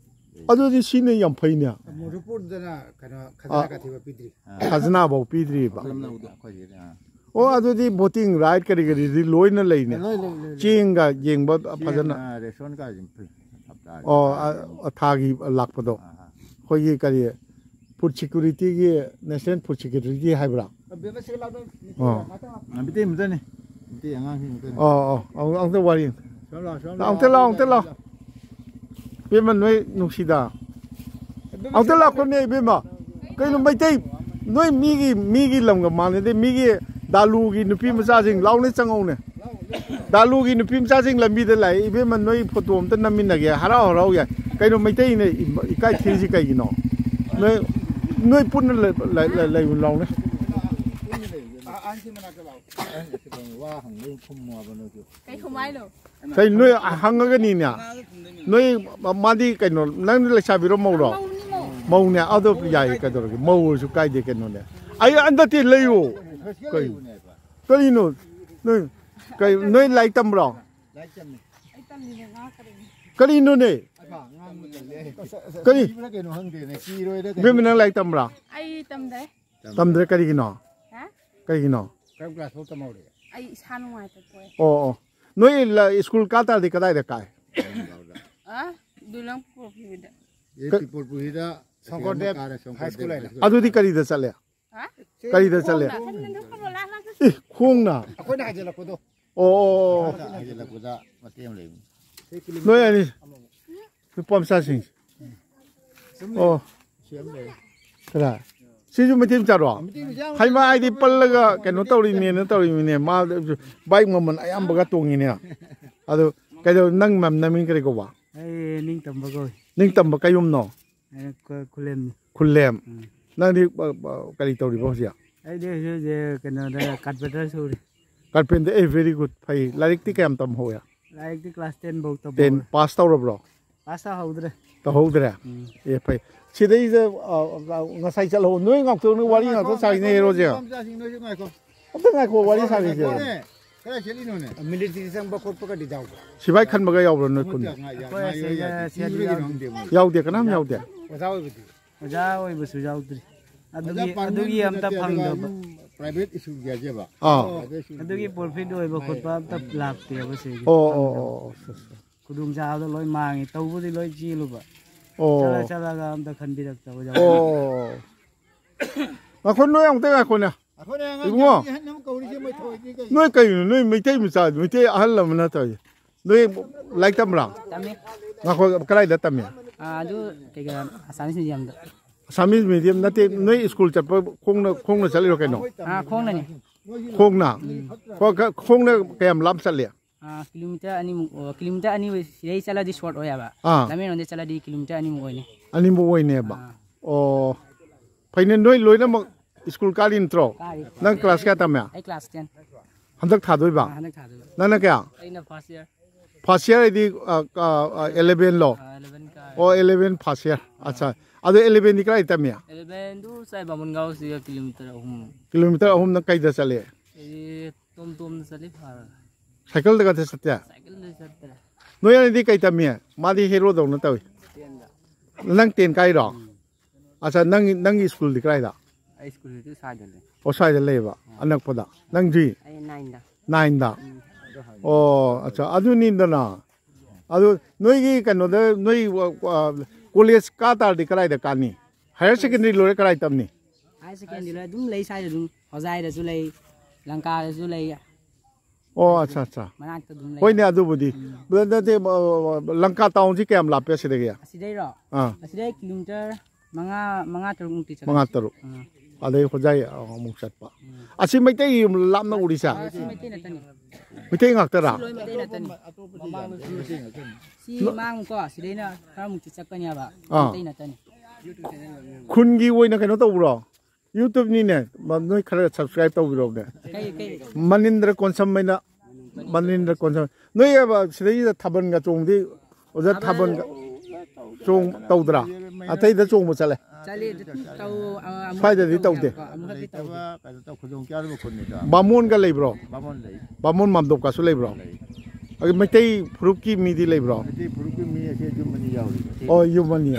ꯑꯗꯨꯗꯤ ꯁꯤꯅ ꯌꯥꯝ ꯐꯩꯅꯦ꯫ ꯃꯣꯔꯨꯄꯨꯔꯗꯅ ꯀꯩꯅꯣ, ꯑꯥ꯫ ꯈꯖꯅꯥ ꯀꯥꯊꯤꯕ ꯄꯤꯗ꯭ꯔꯤ꯫ ꯈꯖꯅꯥꯕꯨ ꯄꯤꯗ꯭ꯔꯤꯕ꯫ ꯑꯩꯈꯣꯏꯒꯤꯗꯤ, ꯑꯥ꯫ ꯑꯣ, ꯑꯗꯨꯗꯤ voting right ꯀꯔꯤ ꯀꯔꯤꯗꯤ ꯂꯣꯏꯅ ꯂꯩꯅꯦ꯫ ꯂꯣꯏ, ꯂꯣꯏ, ꯂꯣꯏ, ꯂꯣꯏ꯫ ꯆꯦꯡꯒ ꯌꯦꯡꯕ ꯆꯦꯡ, ꯐꯖꯅ꯫ ꯑꯥ, ration cardꯁꯤ free꯫ ꯍꯞꯇꯥꯒꯤ ꯑꯣ, ꯊꯥꯒꯤ ꯑꯥ, ꯑꯃꯨꯛ꯫ ꯊꯥꯒꯤ ꯂꯥꯛꯄꯗꯣ꯫ ꯑꯥ, ꯑꯥ꯫ ꯑꯩꯈꯣꯏꯒꯤ ꯀꯔꯤ, food securityꯒꯤ, national food securityꯒꯤ ꯍꯥꯏꯕ꯭ꯔꯥ? ꯑꯥ꯫ ꯃꯤꯇꯩ ꯃꯆꯥꯅꯤ꯫ ꯃꯤꯇꯩ ꯑꯉꯥꯡꯁꯤꯡ ꯃꯆꯥꯅꯤ꯫ ꯑꯣ, ꯑꯣ, ꯑꯃꯨꯛ, ꯑꯃꯨꯛꯇ ꯋꯥꯔꯤ꯫ ꯁꯣꯝ ꯂꯥꯛꯑꯣ, ꯁꯣꯝ ꯂꯥꯛꯑꯣ, ꯂꯥꯛꯑꯣ, ꯑꯝꯇ ꯂꯥꯛꯑꯣ, ꯑꯝꯇ ꯂꯥꯛꯑꯣ꯫ ꯏꯕꯦꯝꯃ, ꯅꯣꯏ ꯅꯨꯡꯁꯤꯗ꯫ ꯑꯝꯇ ꯂꯥꯛꯈꯣꯅꯦ, ꯏꯕꯦꯝꯃ꯫ ꯀꯩꯅꯣ, ꯃꯩꯇꯩ, ꯅꯣꯏ ꯃꯤꯒꯤ, ꯃꯤꯒꯤ ꯂꯝꯒ ꯃꯥꯟꯅꯗꯦ, ꯃꯤꯒꯤ ꯗꯥꯂꯨꯒꯤ ꯅꯨꯄꯤ ꯃꯆꯥꯁꯤꯡ, ꯂꯥꯎꯅꯦ, ꯆꯪꯉꯧꯅꯦ꯫ ꯗꯥꯂꯨꯒꯤ ꯅꯨꯄꯤ ꯃꯆꯥꯁꯤꯡ ꯂꯝꯕꯤꯗ ꯂꯥꯛꯑꯦ, ꯏꯕꯦꯝꯃ, ꯅꯣꯏ photo ꯑꯝꯇ ꯅꯝꯃꯤꯟꯅꯒꯦ, ꯍꯔꯥꯎ ꯍꯔꯥꯎ ꯌꯥꯏ꯫ ꯀꯩꯅꯣ, ꯃꯩꯇꯩꯅ ꯏ-, ꯏꯀꯥꯏ ꯊꯤꯔꯤꯁꯤ ꯀꯩꯒꯤꯅꯣ? ꯅꯣꯏ, ꯅꯣꯏ ꯄꯨꯟꯅ ꯂꯩ-, ꯂꯩ-, ꯂꯩ-, ꯂꯩꯌꯨ ꯂꯥꯎꯅꯦ꯫ ꯋꯥ ꯍꯪꯕ ꯈꯨꯝꯃꯣ ꯍꯥꯏꯕ ꯅꯣꯏꯁꯨ꯫ ꯀꯩ ꯈꯨꯝꯃꯣ ꯍꯥꯏꯅꯣ? ꯀꯩ ꯅꯣꯏ ꯍꯪꯉꯒꯅꯤꯅꯦ? ꯅꯣꯏ ꯃꯥꯗꯤ ꯀꯩꯅꯣ, ꯅꯪ ꯂꯩꯁꯥꯕꯤꯔꯣ ꯃꯧꯔꯣ? ꯃꯧꯅꯤ, ꯃꯧ꯫ ꯃꯧꯅꯦ, ꯑꯗꯣ ꯌꯥꯏꯌꯦ, ꯀꯩꯗꯧꯔꯒꯦ? ꯃꯧ ꯑꯣꯏꯔꯁꯨ ꯀꯥꯏꯗꯦ ꯀꯩꯅꯣꯅꯦ꯫ ꯑꯩ ꯍꯟꯗꯛꯇꯤ ꯂꯩꯌꯣ꯫ ꯀꯩ? ꯀꯔꯤꯅꯣ? ꯅꯣꯏ, ꯀꯩ, ꯅꯣꯏ ꯂꯥꯏꯔꯤꯛ ꯇꯝꯕ꯭ꯔꯣ? ꯑꯩ ꯇꯝꯃꯤꯕ ꯉꯥ ꯀꯔꯤꯅꯣ? ꯀꯔꯤꯅꯣꯅꯦ? ꯀꯔꯤ? ꯀꯤꯕ꯭ꯔꯥ ꯀꯩꯅꯣ ꯈꯪꯗꯦꯅꯦ, ꯀꯤꯔꯣꯏꯗ ꯀꯩꯅꯣ꯫ ꯏꯕꯦꯝꯃ, ꯅꯪ ꯂꯥꯏꯔꯤꯛ ꯇꯝꯕ꯭ꯔꯥ? ꯑꯩ ꯇꯝꯗ꯭ꯔꯦ꯫ ꯇꯝꯗ꯭ꯔꯦ, ꯀꯔꯤꯒꯤꯅꯣ? ꯍꯥ? ꯀꯔꯤꯒꯤꯅꯣ? ꯀꯔꯝ class ꯐꯥꯎ ꯇꯝꯍꯧꯔꯦ? ꯑꯩ ꯏꯁꯥ ꯅꯨꯡꯉꯥꯏꯇꯕ ꯄꯣꯛꯑꯦ꯫ ꯑꯣ, ꯑꯣ꯫ ꯅꯣꯏ ꯂ-, school ꯀꯥ ꯇꯥꯔꯗꯤ ꯀꯗꯥꯏꯗ ꯀꯥꯏ? ꯑ? ꯗꯨꯂꯪ ꯄꯨꯈ꯭ꯔꯤꯗ꯫ ꯑꯦ, ꯀ- ꯇ꯭ꯔꯤꯄꯨꯔꯄꯨꯔꯤꯗ ꯁꯪꯀꯔꯗꯦꯕ ꯀꯥꯔꯦ, ꯁꯪꯀꯔꯗꯦꯕ ꯍꯥꯏ ꯁ꯭ꯀꯨꯜ ꯍꯥꯏꯅ꯫ High school. ꯑꯗꯨꯗꯤ ꯀꯔꯤꯗ ꯆꯠꯂꯦ? ꯍꯥ? ꯀꯔꯤꯗ ꯆꯠꯂꯦ? ꯈꯣꯡꯅ꯫ ꯑꯦ, ꯈꯣꯡꯅ? ꯑꯩꯈꯣꯏꯅ ꯍꯥꯏꯖꯤꯜꯂꯛꯄꯗꯣ꯫ ꯑꯣ, ꯑꯣ, ꯑꯣ꯫ ꯍꯥꯏꯖꯤꯜꯂꯛꯄꯗ ꯃꯇꯦꯛ ꯑꯃ ꯂꯩꯕꯅꯤ꯫ ꯅꯣꯏ ꯑꯅꯤ, ꯅꯨꯄꯥ ꯃꯆꯥꯁꯤꯡ꯫ ꯑꯣ꯫ ꯁꯤ ꯑꯃ ꯂꯩ꯫ ꯀꯗꯥꯏ? ꯁꯤꯁꯨ ꯃꯩꯇꯩ ꯃꯆꯥꯔꯣ? ꯃꯩꯇꯩ ꯃꯆꯥ ꯑꯃ ꯍꯩꯃꯥ, ꯑꯩꯗꯤ ꯄꯜꯂꯒ ꯀꯩꯅꯣ ꯇꯧꯔꯤꯅꯦꯅ ꯇꯧꯔꯤꯃꯤꯅꯦ꯫ ꯃꯥ ꯕꯥꯏꯛ ꯃꯃꯜ ꯑꯌꯥꯝꯕꯒ ꯇꯣꯡꯉꯤꯅꯦ꯫ ꯑꯗꯨ ꯀꯩꯗꯧ-, ꯅꯪ ꯃ-, ꯅꯃꯤꯡ ꯀꯔꯤ ꯀꯧꯕ? ꯑꯩ ꯅꯤꯡꯇꯝꯕ ꯀꯧꯏ꯫ ꯅꯤꯡꯇꯝꯕ ꯀꯩ ꯌꯨꯝꯅꯣ? ꯑꯩ ꯈꯨ-, ꯈꯨꯂꯦꯝꯅꯤ꯫ ꯈꯨꯂꯦꯝ꯫ ꯎꯝ꯫ ꯅꯪꯗꯤ, ꯑ, ꯑ, ꯀꯔꯤ ꯇꯧꯔꯤꯕ ꯍꯧꯖꯤꯛ? ꯑꯩꯗꯤ ꯍꯧꯖꯤꯛ, ꯍꯧꯖꯤꯛ ꯀꯩꯅꯣꯗ ꯀꯥꯔꯄꯦꯟꯇꯔ ꯁꯨꯔꯤ꯫ ꯀꯥꯔꯄꯦꯟꯇꯔ, ꯑꯦ, very good, ꯐꯩ꯫ ꯂꯥꯏꯔꯤꯛꯇꯤ ꯀꯌꯥꯝ ꯇꯝꯍꯧꯋꯦ? ꯂꯥꯏꯔꯤꯛꯇꯤ class ten ꯐꯧ ꯇꯝꯍꯧꯔꯦ꯫ Ten pass ꯇꯧꯔꯕ꯭ꯔꯣ? Pass ꯇꯧꯍꯧꯗ꯭ꯔꯦ꯫ ꯇꯧꯍꯧꯗ꯭ꯔꯦ? ꯎꯝ꯫ ꯑꯦ, ꯐꯩ꯫ ꯁꯤꯗꯩꯗ, ꯑ, ꯑ, ꯉꯁꯥꯏ ꯆꯠꯍꯧ-, ꯅꯣꯏ ꯉꯥꯛꯇ ꯋꯥꯔꯤ ꯉꯥꯛꯇ ꯁꯥꯏꯅꯦ, ꯍꯦꯔꯣꯁꯦ꯫ ꯅꯨꯄꯥ ꯃꯆꯥꯁꯤꯡ ꯅꯣꯏꯁꯨ ꯉꯥꯏꯈꯣ꯫ ꯑꯝꯇ ꯉꯥꯏꯈꯣ, ꯋꯥꯔꯤ ꯁꯥꯈꯤꯁꯦ꯫ ꯉꯥꯏꯈꯣꯅꯦ꯫ ꯀꯗꯥꯏ ꯆꯠꯂꯤꯅꯣꯅꯦ? ꯃꯤꯂꯤꯇꯔꯤ ꯆꯪꯕ ꯈꯣꯠꯄꯒꯗꯤ ꯌꯥꯎꯕ꯭ꯔꯣ? ꯁꯤꯐꯥꯏ ꯈꯟꯕꯒ ꯌꯥꯎꯕ꯭ꯔꯣ ꯅꯣꯏ ꯈꯨꯟꯗ? ꯑꯩꯈꯣꯏ ꯑꯁꯤꯗ ꯁꯦꯜ ꯌꯥꯎꯗꯦ꯫ ꯌꯥꯎꯗꯦ, ꯀꯅꯥꯝ ꯌꯥꯎꯗꯦ? ꯑꯣꯖꯥ ꯑꯣꯏꯕꯗꯤ? ꯑꯣꯖꯥ ꯑꯣꯏꯕꯁꯨ ꯌꯥꯎꯗ꯭ꯔꯤ꯫ ꯑꯗꯨꯒꯤ, ꯑꯣꯖꯥ ꯄꯥꯟꯕ ꯑꯗꯨꯒꯤ ꯑꯝꯇ ꯅꯠꯇꯦ, ꯑꯗꯨꯒ ꯐꯪꯗꯕ꯫ ꯑꯗꯨꯝ private school ꯒꯤ ꯍꯥꯏꯖꯕ꯫ ꯑꯥ꯫ Private school ꯒꯤ꯫ ꯑꯗꯨꯒꯤ profit ꯑꯣꯏꯕ ꯈꯣꯠꯄ ꯑꯝꯇ ꯂꯥꯛꯇꯦꯕ ꯁꯤꯒꯤ꯫ ꯑꯣ, ꯑꯣ, ꯐꯪꯗꯕ꯫ ꯑꯣ, ꯑꯣ, ꯑꯠꯆꯥ, ꯑꯠꯆꯥ꯫ ꯈꯨꯗꯣꯡꯆꯥꯕꯗꯣ ꯂꯣꯏ ꯃꯥꯡꯉꯦ꯫ ꯇꯧꯕꯗꯤ ꯂꯣꯏ ꯆꯦꯜꯂꯨꯕ꯫ ꯑꯣ꯫ ꯆꯠꯂ ꯆꯠꯂꯒ ꯑꯝꯇ ꯈꯟꯕꯤꯔꯛꯇꯕ ꯌꯥꯎꯋꯦ꯫ ꯑꯣ꯫ ꯉꯥꯏꯈꯣ, ꯅꯣꯏ ꯑꯃꯨꯛꯇ ꯉꯥꯏꯈꯣꯅꯦ꯫ ꯑꯩꯈꯣꯏꯅ ꯑꯉꯥꯡ ꯏꯕꯨꯡꯉꯣ꯫ ꯌꯥꯝꯃꯤ ꯑꯍꯟ ꯑꯃ ꯀꯧꯔꯤꯁꯦ ꯃꯣꯏ ꯊꯧꯑꯣꯏꯗ꯭ꯔꯤ ꯀꯩꯅꯣ? ꯅꯣꯏ ꯀꯩꯅꯣ? ꯅꯣꯏ ꯃꯩꯇꯩ ꯃꯆꯥ, ꯃꯩꯇꯩ ꯑꯍꯜ ꯑꯃꯅ ꯇꯧꯔꯤꯁꯦ꯫ ꯅꯣꯏ ꯂꯥꯏꯔꯤꯛ ꯇꯝꯕ꯭ꯔꯥ? ꯇꯝꯃꯤ꯫ ꯉꯥꯏꯈꯣ, ꯀꯗꯥꯏꯗ ꯇꯝꯃꯤ? ꯑꯥ, ꯑꯗꯨ ꯀꯩ ꯀꯩ, Assamese medium ꯗ꯫ Assamese medium ꯅꯠꯇꯦ, ꯅꯣꯏ ꯁ꯭ꯀꯨꯜ ꯆꯠꯄ ꯈꯣꯡꯅ, ꯈꯣꯡꯅ ꯆꯠꯂꯤꯔꯣ ꯀꯩꯅꯣ? ꯑꯥ, ꯈꯣꯡꯅꯅꯤ꯫ ꯈꯣꯡꯅ? ꯎꯝ꯫ ꯈꯣ-, ꯈ-, ꯈꯣꯡꯅ ꯀꯌꯥꯝ ꯂꯥꯞ ꯆꯠꯂꯤ? ꯑꯥ, ꯀꯤꯂꯣꯃꯤꯇꯔ ꯑꯅꯤꯃꯨꯛ, ꯑꯣ, ꯀꯤꯂꯣꯃꯤꯇꯔ ꯑꯅꯤ ꯑꯣꯏ, ꯁꯤꯗꯩ ꯆꯠꯂꯗꯤ short ꯑꯣꯏꯌꯦꯕ꯫ ꯑꯥ꯫ ꯂꯝꯃꯦꯟꯂꯣꯝꯗꯩ ꯆꯠꯂꯗꯤ ꯀꯤꯂꯣꯃꯤꯇꯔ ꯑꯅꯤꯃꯨꯛ ꯑꯣꯏꯅꯤ꯫ ꯑꯅꯤꯃꯨꯛ ꯑꯣꯏꯅꯦꯕ꯫ ꯑꯥ꯫ ꯑꯣ꯫ ꯐꯩꯅꯦ, ꯅꯣꯏ ꯂꯣꯏꯅꯃꯛ ꯁ꯭ꯀꯨꯜ ꯀꯥꯔꯤ ꯅꯠꯇ꯭ꯔꯣ? ꯀꯥꯔꯤ꯫ ꯅꯪ class ꯀꯌꯥ ꯇꯝꯃꯦ? ꯑꯩ class ten꯫ ꯍꯟꯗꯛ ꯊꯥꯗꯣꯏꯕ? ꯑꯥ, ꯍꯟꯗꯛ ꯊꯥꯗꯣꯏꯕ꯫ ꯅꯪꯅ ꯀꯌꯥ? ꯑꯩꯅ first year꯫ First year ꯍꯥꯏꯗꯤ, ꯑ, ꯑ, ꯑ, eleven ꯂꯣ? ꯑꯥ, eleven ꯀꯥꯔꯦ꯫ ꯑꯣ, eleven first year꯫ ꯑꯥ꯫ ꯑꯠꯆꯥ꯫ ꯑꯗꯣ eleven ꯗꯤ ꯀꯗꯥꯏ ꯇꯝꯃꯤ? Eleven ꯗꯨ ꯁ꯭ꯋꯥꯏ ꯕꯥꯃꯣꯟ ꯒꯥꯎꯁꯤꯒ ꯀꯤꯂꯣꯃꯤꯇꯔ ꯑꯍꯨꯝ꯫ ꯀꯤꯂꯣꯃꯤꯇꯔ ꯑꯍꯨꯝ ꯅꯪ ꯀꯩꯗ ꯆꯠꯂꯤ? ꯑꯩꯗꯤ ꯇꯣꯝ ꯇꯣꯝꯗ ꯆꯠꯂꯤ ꯐꯥꯔꯒ꯫ ꯁꯥꯏꯀꯜꯗꯒ ꯆꯠꯇꯦ? ꯁꯥꯏꯀꯜꯗ ꯆꯠꯇ꯭ꯔꯦ꯫ ꯅꯣꯏ ꯑꯅꯤꯗꯤ ꯀꯩ ꯇꯝꯃꯤ? ꯃꯥꯗꯤ ꯍꯦꯔꯣꯗꯧꯅ ꯇꯧꯏ꯫ Ten ꯗ꯫ ꯅꯪ ten ꯀꯥꯏꯔꯣ? ꯎꯝ꯫ ꯑꯠꯆꯥ, ꯅꯪ, ꯅꯪꯒꯤ ꯁ꯭ꯀꯨꯜꯗꯤ ꯀꯗꯥꯏꯗ? ꯑꯩ ꯁ꯭ꯀꯨꯜꯗꯤ ꯁ꯭ꯋꯥꯏꯗ ꯂꯩ꯫ ꯑꯣ, ꯁ꯭ꯋꯥꯏꯗ ꯂꯩꯌꯦꯕ, ꯑꯥ꯫ ꯑꯅꯛꯄꯗ꯫ ꯅꯪꯗꯤ? ꯑꯩ nine ꯗ꯫ Nine ꯗ? ꯎꯝ꯫ ꯑꯣ, ꯑꯠꯆꯥ, ꯑꯗꯨꯅꯤꯗꯅ꯫ ꯑꯗꯨ ꯅꯣꯏꯒꯤ ꯀꯩꯅꯣꯗ, ꯅꯣꯏ, ꯑ, ꯑ, ꯀꯣꯂꯦꯖ ꯀꯥ ꯇꯥꯔꯗꯤ ꯀꯗꯥꯏꯗ ꯀꯥꯅꯤ? ꯍꯥꯌꯔ ꯁꯦꯀꯦꯟꯗꯔꯤ ꯂꯣꯏꯔꯦ ꯀꯗꯥꯏ ꯇꯝꯅꯤ? ꯍꯥꯌꯔ ꯁꯦꯀꯦꯟꯗꯔꯤ ꯂꯣꯏꯔꯦ ꯑꯗꯨꯝ ꯂꯩ ꯁ꯭ꯋꯥꯏꯗ ꯑꯗꯨꯝ꯫ ꯍꯣꯖꯥꯏꯗꯁꯨ ꯂꯩ, ꯂꯪꯀꯥꯗꯁꯨ ꯂꯩ꯫ ꯑꯣ, ꯑꯠꯆꯥ, ꯑꯠꯆꯥ꯫ ꯃꯅꯥꯛꯇ ꯑꯗꯨꯝ ꯂꯩ꯫ ꯍꯣꯏꯅꯦ, ꯑꯗꯨꯕꯨꯗꯤ꯫ ꯎꯝ꯫ ꯕ꯭ꯔ-, ꯅꯠꯇꯦ, ꯑ, ꯂꯪꯀꯥ ꯇꯥꯎꯟꯁꯤ ꯀꯌꯥꯝ ꯂꯥꯞꯄꯦ ꯑꯁꯤꯗꯒꯤ? ꯑꯁꯤꯗꯩꯔꯣ? ꯑꯥ꯫ ꯑꯁꯤꯗꯩ ꯀꯤꯂꯣꯃꯤꯇꯔ ꯃꯉꯥ, ꯃꯉꯥ ꯇꯔꯨꯛꯃꯨꯛꯇꯤ ꯆꯠꯀꯅꯤ꯫ ꯃꯉꯥ ꯇꯔꯨꯛ꯫ ꯑꯥ꯫ ꯑꯗꯩ ꯍꯣꯖꯥꯏ ꯑꯃꯨꯛ ꯆꯠꯄ꯫ ꯎꯝ꯫ ꯑꯁꯤ ꯃꯩꯇꯩ ꯌꯨꯝ ꯂꯥꯞꯅ ꯎꯔꯤꯁꯦ? ꯑꯥ, ꯁꯤ ꯃꯩꯇꯩ ꯅꯠꯇꯅꯤ꯫ ꯃꯩꯇꯩ ꯉꯥꯛꯇꯔꯥ? ꯁꯤ ꯂꯣꯏ ꯃꯩꯇꯩ ꯅꯠꯇꯅꯤ꯫ ꯁꯤ ꯃꯥꯡꯀꯣ, ꯁꯤꯗꯩꯅ ꯈꯔꯃꯨꯛꯇꯤ ꯆꯠꯀꯅꯤ ꯍꯥꯏꯕ꯫ ꯑꯥ꯫ ꯃꯩꯇꯩ ꯅꯠꯇꯅꯤ꯫ ꯈꯨꯟꯒꯤ ꯑꯣꯏꯅ ꯀꯩꯅꯣ ꯇꯧꯕ꯭ꯔꯣ? YouTube-ꯅꯤꯅꯦ, ꯃ-, ꯅꯣꯏ ꯈꯔ subscribe ꯇꯧꯕꯤꯔꯣꯅꯦ꯫ ꯀꯩ, ꯀꯩ? ꯃꯅꯤꯟꯗ꯭ꯔ ꯀꯣꯟꯁꯝ ꯍꯥꯏꯅ, ꯃꯅꯤꯟꯗ꯭ꯔ ꯀꯣꯟꯁꯝ꯫ ꯅꯣꯏ ꯑꯕ ꯁꯤꯗꯩꯁꯤꯗ ꯊꯥꯕꯜꯒ ꯆꯣꯡꯕꯗꯤ, ꯑꯣꯖꯥ, ꯊꯥꯕꯜꯒ ꯆꯣꯡ ꯇꯧꯗ꯭ꯔꯥ? ꯑꯇꯩꯗ ꯆꯣꯡꯕ ꯆꯠꯂꯦ? ꯆꯠꯂꯦ, ꯑꯗꯨ ꯇꯧ-, ꯑ, ꯑꯃꯨꯛ ꯁ꯭ꯋꯥꯏꯗꯗꯤ ꯇꯧꯗꯦ? ꯇꯧꯗꯦꯕꯀꯣ, ꯑꯃꯨꯛꯈꯛꯇꯤ ꯇꯧꯗꯦ꯫ ꯂꯩꯇꯕ, ꯀꯩꯅꯣ ꯇꯧ, ꯈꯨꯗꯣꯡ ꯆꯥꯗꯕ ꯈꯨꯟꯅꯤꯗ꯫ ꯕꯥꯃꯣꯟꯒ ꯂꯩꯕ꯭ꯔꯣ? ꯕꯥꯃꯣꯟ ꯂꯩ꯫ ꯕꯥꯃꯣꯟ ꯃꯥꯝꯗꯣꯞꯀꯁꯨ ꯂꯩꯕ꯭ꯔꯣ? ꯂꯩ꯫ ꯑꯗꯨ ꯃꯩꯇꯩ ꯐꯨꯔꯨꯞꯀꯤ ꯃꯤꯗꯤ ꯂꯩꯕ꯭ꯔꯣ? ꯃꯩꯇꯩ ꯐꯨꯔꯨꯞꯀꯤ ꯃꯤ ꯑꯁꯦ ꯌꯨꯝ ꯑꯅꯤ ꯌꯥꯎꯔꯤ꯫ ꯑꯣ, ꯌꯨꯝ ꯑꯅꯤ꯫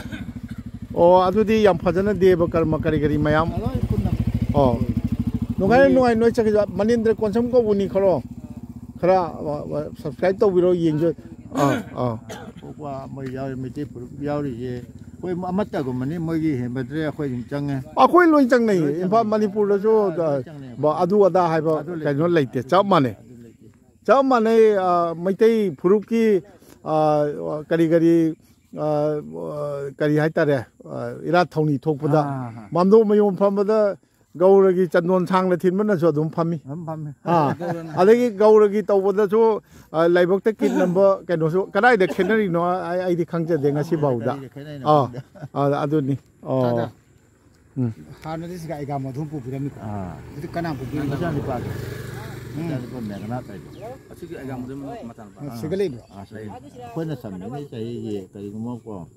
ꯑꯣ, ꯑꯗꯨꯗꯤ ꯌꯥꯝ ꯐꯖꯅ ꯗꯦꯕ ꯀꯔꯃ ꯀꯔꯤ ꯀꯔꯤ ꯃꯌꯥꯝ꯫ ꯂꯣꯏ ꯄꯨꯟꯅ꯫ ꯑꯣ꯫ ꯅꯨꯡꯉꯥꯏꯔꯦ, ꯅꯨꯡꯉꯥꯏ, ꯅꯣꯏ ꯆꯠꯈꯤꯕ ꯃꯅꯤꯟꯗ꯭ꯔ ꯀꯣꯟꯁꯝ ꯀꯧꯕꯅꯤ ꯈꯔꯣ꯫ ꯈꯔ, ꯑ, ꯑ, subscribe ꯇꯧꯕꯤꯔꯣ, ꯌꯦꯡꯖ-, ꯑꯥ, ꯑꯥ꯫ ꯄꯣꯛꯄ ꯃꯣꯏ ꯌꯥꯎꯔꯤ, ꯃꯩꯇꯩ ꯐꯨꯔꯨꯞ ꯌꯥꯎꯔꯤꯁꯦ꯫ ꯑꯩꯈꯣꯏ ꯑꯃꯠꯇꯒꯨꯝꯕꯅꯤ, ꯃꯣꯏꯒꯤ ꯍꯦꯟꯕꯗ꯭ꯔꯦ, ꯑꯩꯈꯣꯏ ꯑꯗꯨꯝ ꯆꯪꯉꯦ꯫ ꯑꯩꯈꯣꯏ ꯂꯣꯏ ꯆꯪꯅꯩꯌꯦ꯫ ꯂꯣꯏ ꯏꯝꯐꯥꯜ ꯆꯪꯉꯦ꯫ ꯃꯅꯤꯄꯨꯔꯗꯁꯨ, ꯑꯥ, ꯂꯣꯏ ꯑ, ꯆꯪꯅꯩ꯫ ꯕ-, ꯑꯗꯨ ꯑꯗꯥ ꯍꯥꯏꯕ ꯑꯗꯨ ꯂꯩꯇꯦ꯫ ꯀꯩꯅꯣ ꯂꯩꯇꯦ, ꯆꯞ ꯃꯥꯟꯅꯩ꯫ ꯑꯗꯨ ꯂꯩꯇꯦ꯫ ꯆꯞ ꯃꯥꯟꯅꯩ, ꯑ, ꯃꯩꯇꯩ ꯐꯨꯔꯨꯞꯀꯤ, ꯑ, ꯀꯔꯤ ꯀꯔꯤ, ꯑ, ꯀꯔꯤ ꯍꯥꯏꯇꯥꯔꯦ, ꯑ, ꯏꯔꯥꯠ ꯊꯧꯅꯤ ꯊꯣꯛꯄꯗ ꯑꯥ, ꯑꯥ, ꯑꯥ꯫ ꯃꯥꯝꯗꯣꯞ ꯃꯌꯣꯝ ꯐꯝꯕꯗ ꯒꯧꯔꯒꯤ ꯆꯟꯗꯣꯟ ꯁꯥꯡꯅ ꯊꯤꯟꯕꯅꯁꯨ ꯑꯗꯨꯝ ꯐꯝꯃꯤ꯫ ꯑꯗꯨꯝ ꯐꯝꯃꯤ꯫ ꯑꯥ, ꯑꯗꯒꯤ ꯒꯧꯔꯒꯤ ꯇꯧꯕꯗꯁꯨ, ꯑ, ꯂꯥꯏꯕꯛꯇ ꯀꯤꯠ ꯅꯝꯕ ꯀꯩꯅꯣꯁꯨ ꯀꯗꯥꯏꯗ ꯈꯦꯠꯅꯔꯤꯅꯣ ꯑꯩ, ꯑꯩꯗꯤ ꯈꯪꯖꯗꯦ ꯉꯁꯤꯐꯥꯎꯗ꯫ ꯀꯗꯥꯏꯗ ꯈꯦꯠꯅꯔꯤꯅꯣ ꯑꯥ, ꯈꯪꯗꯦ꯫ ꯑꯥ, ꯑꯗꯨꯅꯤ꯫ ꯑꯣ꯫ ꯇꯥꯗ꯫ ꯎꯝ꯫ ꯍꯥꯟꯅꯗꯤ ꯁꯤꯒ ꯑꯩꯒꯥ ꯃꯗꯨꯝ ꯄꯨꯕꯤꯔꯝꯃꯤꯀꯣ꯫ ꯑꯥ꯫ ꯑꯗꯨꯗꯤ ꯀꯅꯥ ꯄꯨꯕꯤꯔꯝꯃꯤꯅꯣ? ꯃꯆꯥꯅꯨꯄꯥꯗꯣ꯫ ꯎꯝ꯫ ꯃꯆꯥꯅꯨꯄꯥ ꯃꯦꯘꯅꯥꯊ ꯍꯥꯏꯗꯣ꯫ ꯑꯁꯤꯒꯤ ꯑꯩꯒꯥ ꯃꯗꯨꯝ ꯃꯆꯥꯅꯨꯄꯥ꯫ ꯑꯥ, ꯁꯤꯒ ꯂꯩꯕ꯭ꯔꯣ? ꯑꯥ, ꯁꯤꯒ ꯂꯩ꯫ ꯑꯩꯈꯣꯏꯅ ꯁꯟꯕꯅꯤ ꯆꯍꯤꯒꯤ ꯀꯔꯤꯒꯨꯝꯕ ꯀꯣ꯫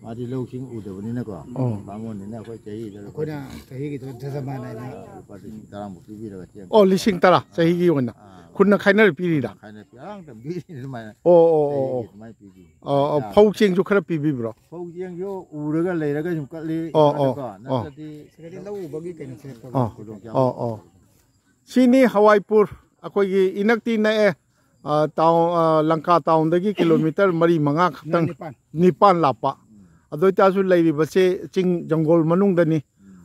ꯃꯥꯗꯤ ꯂꯧꯁꯤꯡ ꯎꯗꯕꯅꯤꯅꯀꯣ꯫ ꯑꯣ꯫ ꯕꯥꯃꯣꯟꯅꯤꯅ ꯑꯩꯈꯣꯏ ꯆꯍꯤꯗ ꯂꯨꯄꯥ ꯑꯩꯈꯣꯏꯅ ꯆꯍꯤꯒꯤꯗꯣ ꯖꯖꯃꯥꯟ ꯍꯥꯏꯅ꯫ ꯂꯨꯄꯥ ꯂꯤꯁꯤꯡ ꯇꯔꯥꯃꯨꯛ ꯄꯤꯕꯤꯔꯒ ꯆꯦꯡ꯫ ꯑꯣ, ꯂꯤꯁꯤꯡ ꯇꯔꯥ ꯆꯍꯤꯒꯤ ꯑꯣꯏꯅ꯫ ꯑꯥ꯫ ꯈꯨꯟꯅ ꯈꯥꯏꯅꯔ ꯄꯤꯔꯤꯔꯥ? ꯈꯥꯏꯅ ꯄꯤ-, ꯑꯉꯥꯡꯇ ꯄꯤꯔꯤ ꯑꯗꯨꯃꯥꯏꯅ꯫ ꯑꯣ, ꯑꯣ, ꯑꯣ, ꯆꯍꯤꯒꯤ ꯑꯣ꯫ ꯑꯗꯨꯃꯥꯏꯅ ꯄꯤꯕꯤ꯫ ꯑꯣ, ꯑꯣ, ꯌꯥꯝ꯫ ꯐꯧ ꯆꯦꯡꯁꯨ ꯈꯔ ꯄꯤꯕꯤꯕ꯭ꯔꯣ? ꯐꯧ ꯆꯦꯡꯁꯨ ꯎꯔꯒ ꯂꯩꯔꯒ ꯁꯨꯝ ꯀꯠꯂꯤ ꯑꯣ, ꯑꯣ, ꯏꯁꯥꯗꯀꯣ꯫ ꯑꯣ꯫ ꯅꯠꯇ꯭ꯔꯗꯤ ꯁꯤꯗꯗꯤ ꯂꯧ ꯎꯕꯒꯤ ꯀꯩꯅꯣꯁꯦ ꯑꯣ, ꯈꯨꯗꯣꯡꯆꯥꯕ ꯑꯣ, ꯑꯣ꯫ ꯁꯤꯅꯤ ꯍꯋꯥꯏꯄꯨꯔ, ꯑꯩꯈꯣꯏꯒꯤ ꯏꯅꯛꯇꯤ ꯅꯛꯑꯦ, ꯑ, ꯇꯥꯎꯟ, ꯑ, ꯂꯪꯀꯥ ꯇꯥꯎꯟꯗꯒꯤ ꯀꯤꯂꯣꯃꯤꯇꯔ ꯃꯔꯤ ꯃꯉꯥ ꯈꯛꯇꯪ, ꯅꯤꯄꯥꯟ꯫ ꯅꯤꯄꯥꯟ ꯂꯥꯞꯄ꯫ ꯑꯗꯨ ꯑꯣꯏꯇꯥꯔꯁꯨ ꯂꯩꯔꯤꯕꯁꯦ ꯆꯤꯡ ꯖꯪꯒꯣꯜ ꯃꯅꯨꯡꯗꯅꯤ꯫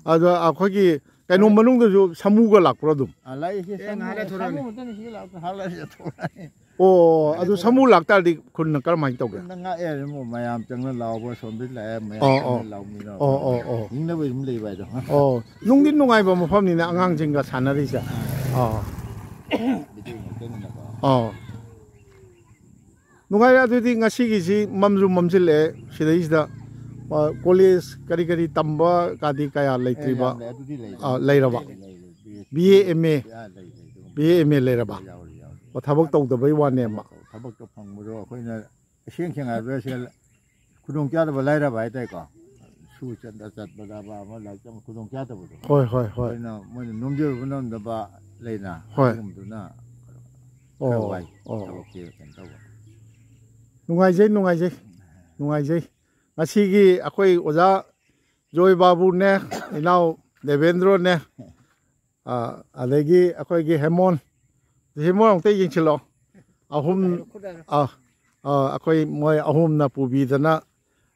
ꯑꯗꯣ ꯑꯩꯈꯣꯏꯒꯤ ꯀꯩꯅꯣ ꯃꯅꯨꯡꯗꯁꯨ ꯁꯥꯃꯨꯒ ꯂꯥꯛꯄ꯭ꯔꯣ ꯑꯗꯨꯝ? ꯑꯥ, ꯂꯥꯛꯏ, ꯁꯤ ꯑꯦ, ꯆꯪꯉꯦ꯫ ꯉꯥꯏꯍꯥꯛ ꯂꯩꯔ ꯊꯣꯔꯛꯑꯅꯤ꯫ ꯁꯥꯃꯨ ꯑꯃꯇꯅꯤ ꯁꯤ ꯂꯥꯛꯄ, ꯉꯥꯏꯍꯥꯛ ꯂꯩꯔ ꯊꯣꯔꯛꯑꯅꯤ꯫ ꯑꯣ, ꯑꯗꯨ ꯁꯥꯃꯨ ꯂꯥꯛꯇꯥꯔꯗꯤ ꯈꯨꯟꯅ ꯀꯔꯝꯍꯥꯏꯅ ꯇꯧꯒꯦ? ꯈꯨꯟꯅ ꯉꯥꯛꯑꯦ ꯑꯗꯨꯝ, ꯃꯌꯥꯝ ꯆꯪꯅ ꯂꯥꯎꯕ, ꯁꯣꯝꯗ ꯂꯥꯛꯑꯦ, ꯃꯌꯥꯝ ꯑꯣ, ꯆꯪꯅ ꯑꯣ꯫ ꯂꯥꯎꯃꯤꯟꯅꯕ꯫ ꯑꯣ, ꯑꯣ, ꯑꯣ꯫ ꯍꯤꯡꯅꯕ ꯑꯗꯨꯝ ꯂꯩꯕ ꯍꯥꯏꯗꯣ꯫ ꯑꯣ, ꯅꯨꯡꯗꯤ ꯅꯨꯡꯉꯥꯏꯕ ꯃꯐꯝꯅꯤꯅ ꯑꯉꯥꯡꯁꯤꯡꯒ ꯁꯥꯟꯅꯔꯤꯁꯦ꯫ ꯑꯥ꯫ ꯃꯩꯇꯩ ꯉꯥꯛꯇꯅꯤꯅꯀꯣ꯫ ꯑꯥ꯫ ꯅꯨꯡꯉꯥꯏꯔꯦ꯫ ꯑꯗꯨꯗꯤ ꯉꯁꯤꯒꯤꯁꯤ ꯃꯝꯁꯨ ꯃꯝꯁꯤꯜꯂꯛꯑꯦ꯫ ꯁꯤꯗꯩꯁꯤꯗ, ꯑ, ꯀꯣꯂꯦꯖ ꯀꯔꯤ ꯀꯔꯤ ꯇꯝꯕ ꯀꯥꯗꯤ ꯀꯌꯥ ꯑꯦ, ꯂꯩꯇ꯭ꯔꯤꯕ? ꯌꯥꯝ ꯂꯩ꯫ ꯑꯗꯨꯗꯤ ꯂꯩ꯫ ꯑ, ꯂꯩꯔꯕ? ꯂꯩ, ꯂꯩ, ꯂꯩ꯫ B A, M A? ꯑꯥ, ꯂꯩ, ꯂꯩ, ꯑꯗꯨꯒꯨꯝꯕ꯫ ꯕꯤ ꯑꯦ, ꯑꯦꯝ ꯑꯦ ꯂꯩꯔꯕ? ꯌꯥꯎꯔꯤ, ꯌꯥꯎꯔꯤ꯫ ꯑꯣ, ꯊꯕꯛ ꯇꯧꯗꯕꯩ ꯋꯥꯅꯦꯕ? ꯊꯕꯛꯇꯣ ꯐꯪꯕꯗꯣ ꯑꯩꯈꯣꯏꯅ ꯏꯁꯦꯡ ꯁꯦꯡꯅ ꯍꯥꯏꯔꯕꯗ ꯁꯤꯗ ꯈꯨꯗꯣꯡꯆꯥꯗꯕ ꯂꯩꯔꯕ ꯍꯥꯏꯇꯥꯔꯦꯀꯣ꯫ ꯁꯨ ꯆꯠ-, ꯆꯠꯄꯗ ꯑꯃ ꯂꯥꯏꯔꯤꯛ ꯇꯝꯕ ꯈꯨꯗꯣꯡꯆꯥꯗꯕꯗꯣ꯫ ꯍꯣꯏ, ꯍꯣꯏ, ꯍꯣꯏ꯫ ꯑꯩꯈꯣꯏꯅ ꯃꯣꯏꯅ ꯅꯣꯝꯖꯔꯨꯕ ꯉꯝꯗꯕ ꯂꯩꯅ, ꯍꯣꯏ꯫ ꯑꯗꯨꯒꯨꯝꯕꯗꯨꯅ ꯈꯔ ꯑꯣ, ꯋꯥꯏ꯫ ꯑꯣ꯫ ꯊꯕꯛꯁꯦ ꯀꯩꯅꯣ ꯇꯧꯕ꯫ ꯅꯨꯡꯉꯥꯏꯖꯩ, ꯅꯨꯡꯉꯥꯏꯖꯩ, ꯅꯨꯡꯉꯥꯏꯖꯩ꯫ ꯉꯁꯤꯒꯤ ꯑꯩꯈꯣꯏ ꯑꯣꯖꯥ ꯖꯣꯏ ꯕꯥꯕꯨꯅꯦ, ꯏꯅꯥꯎ ꯗꯦꯕꯦꯟꯗ꯭ꯔꯣꯅꯦ, ꯑꯥ, ꯑꯗꯒꯤ ꯑꯩꯈꯣꯏꯒꯤ ꯍꯦꯃꯣꯟ, ꯍꯦꯃꯣꯟ ꯑꯃꯨꯛꯇ ꯌꯦꯡꯁꯤꯜꯂꯣ꯫ ꯑꯍꯨꯝ, ꯑꯥ, ꯑꯥ, ꯑꯩꯈꯣꯏ ꯃꯣꯏ ꯑꯍꯨꯝꯅ ꯄꯨꯕꯤꯗꯅ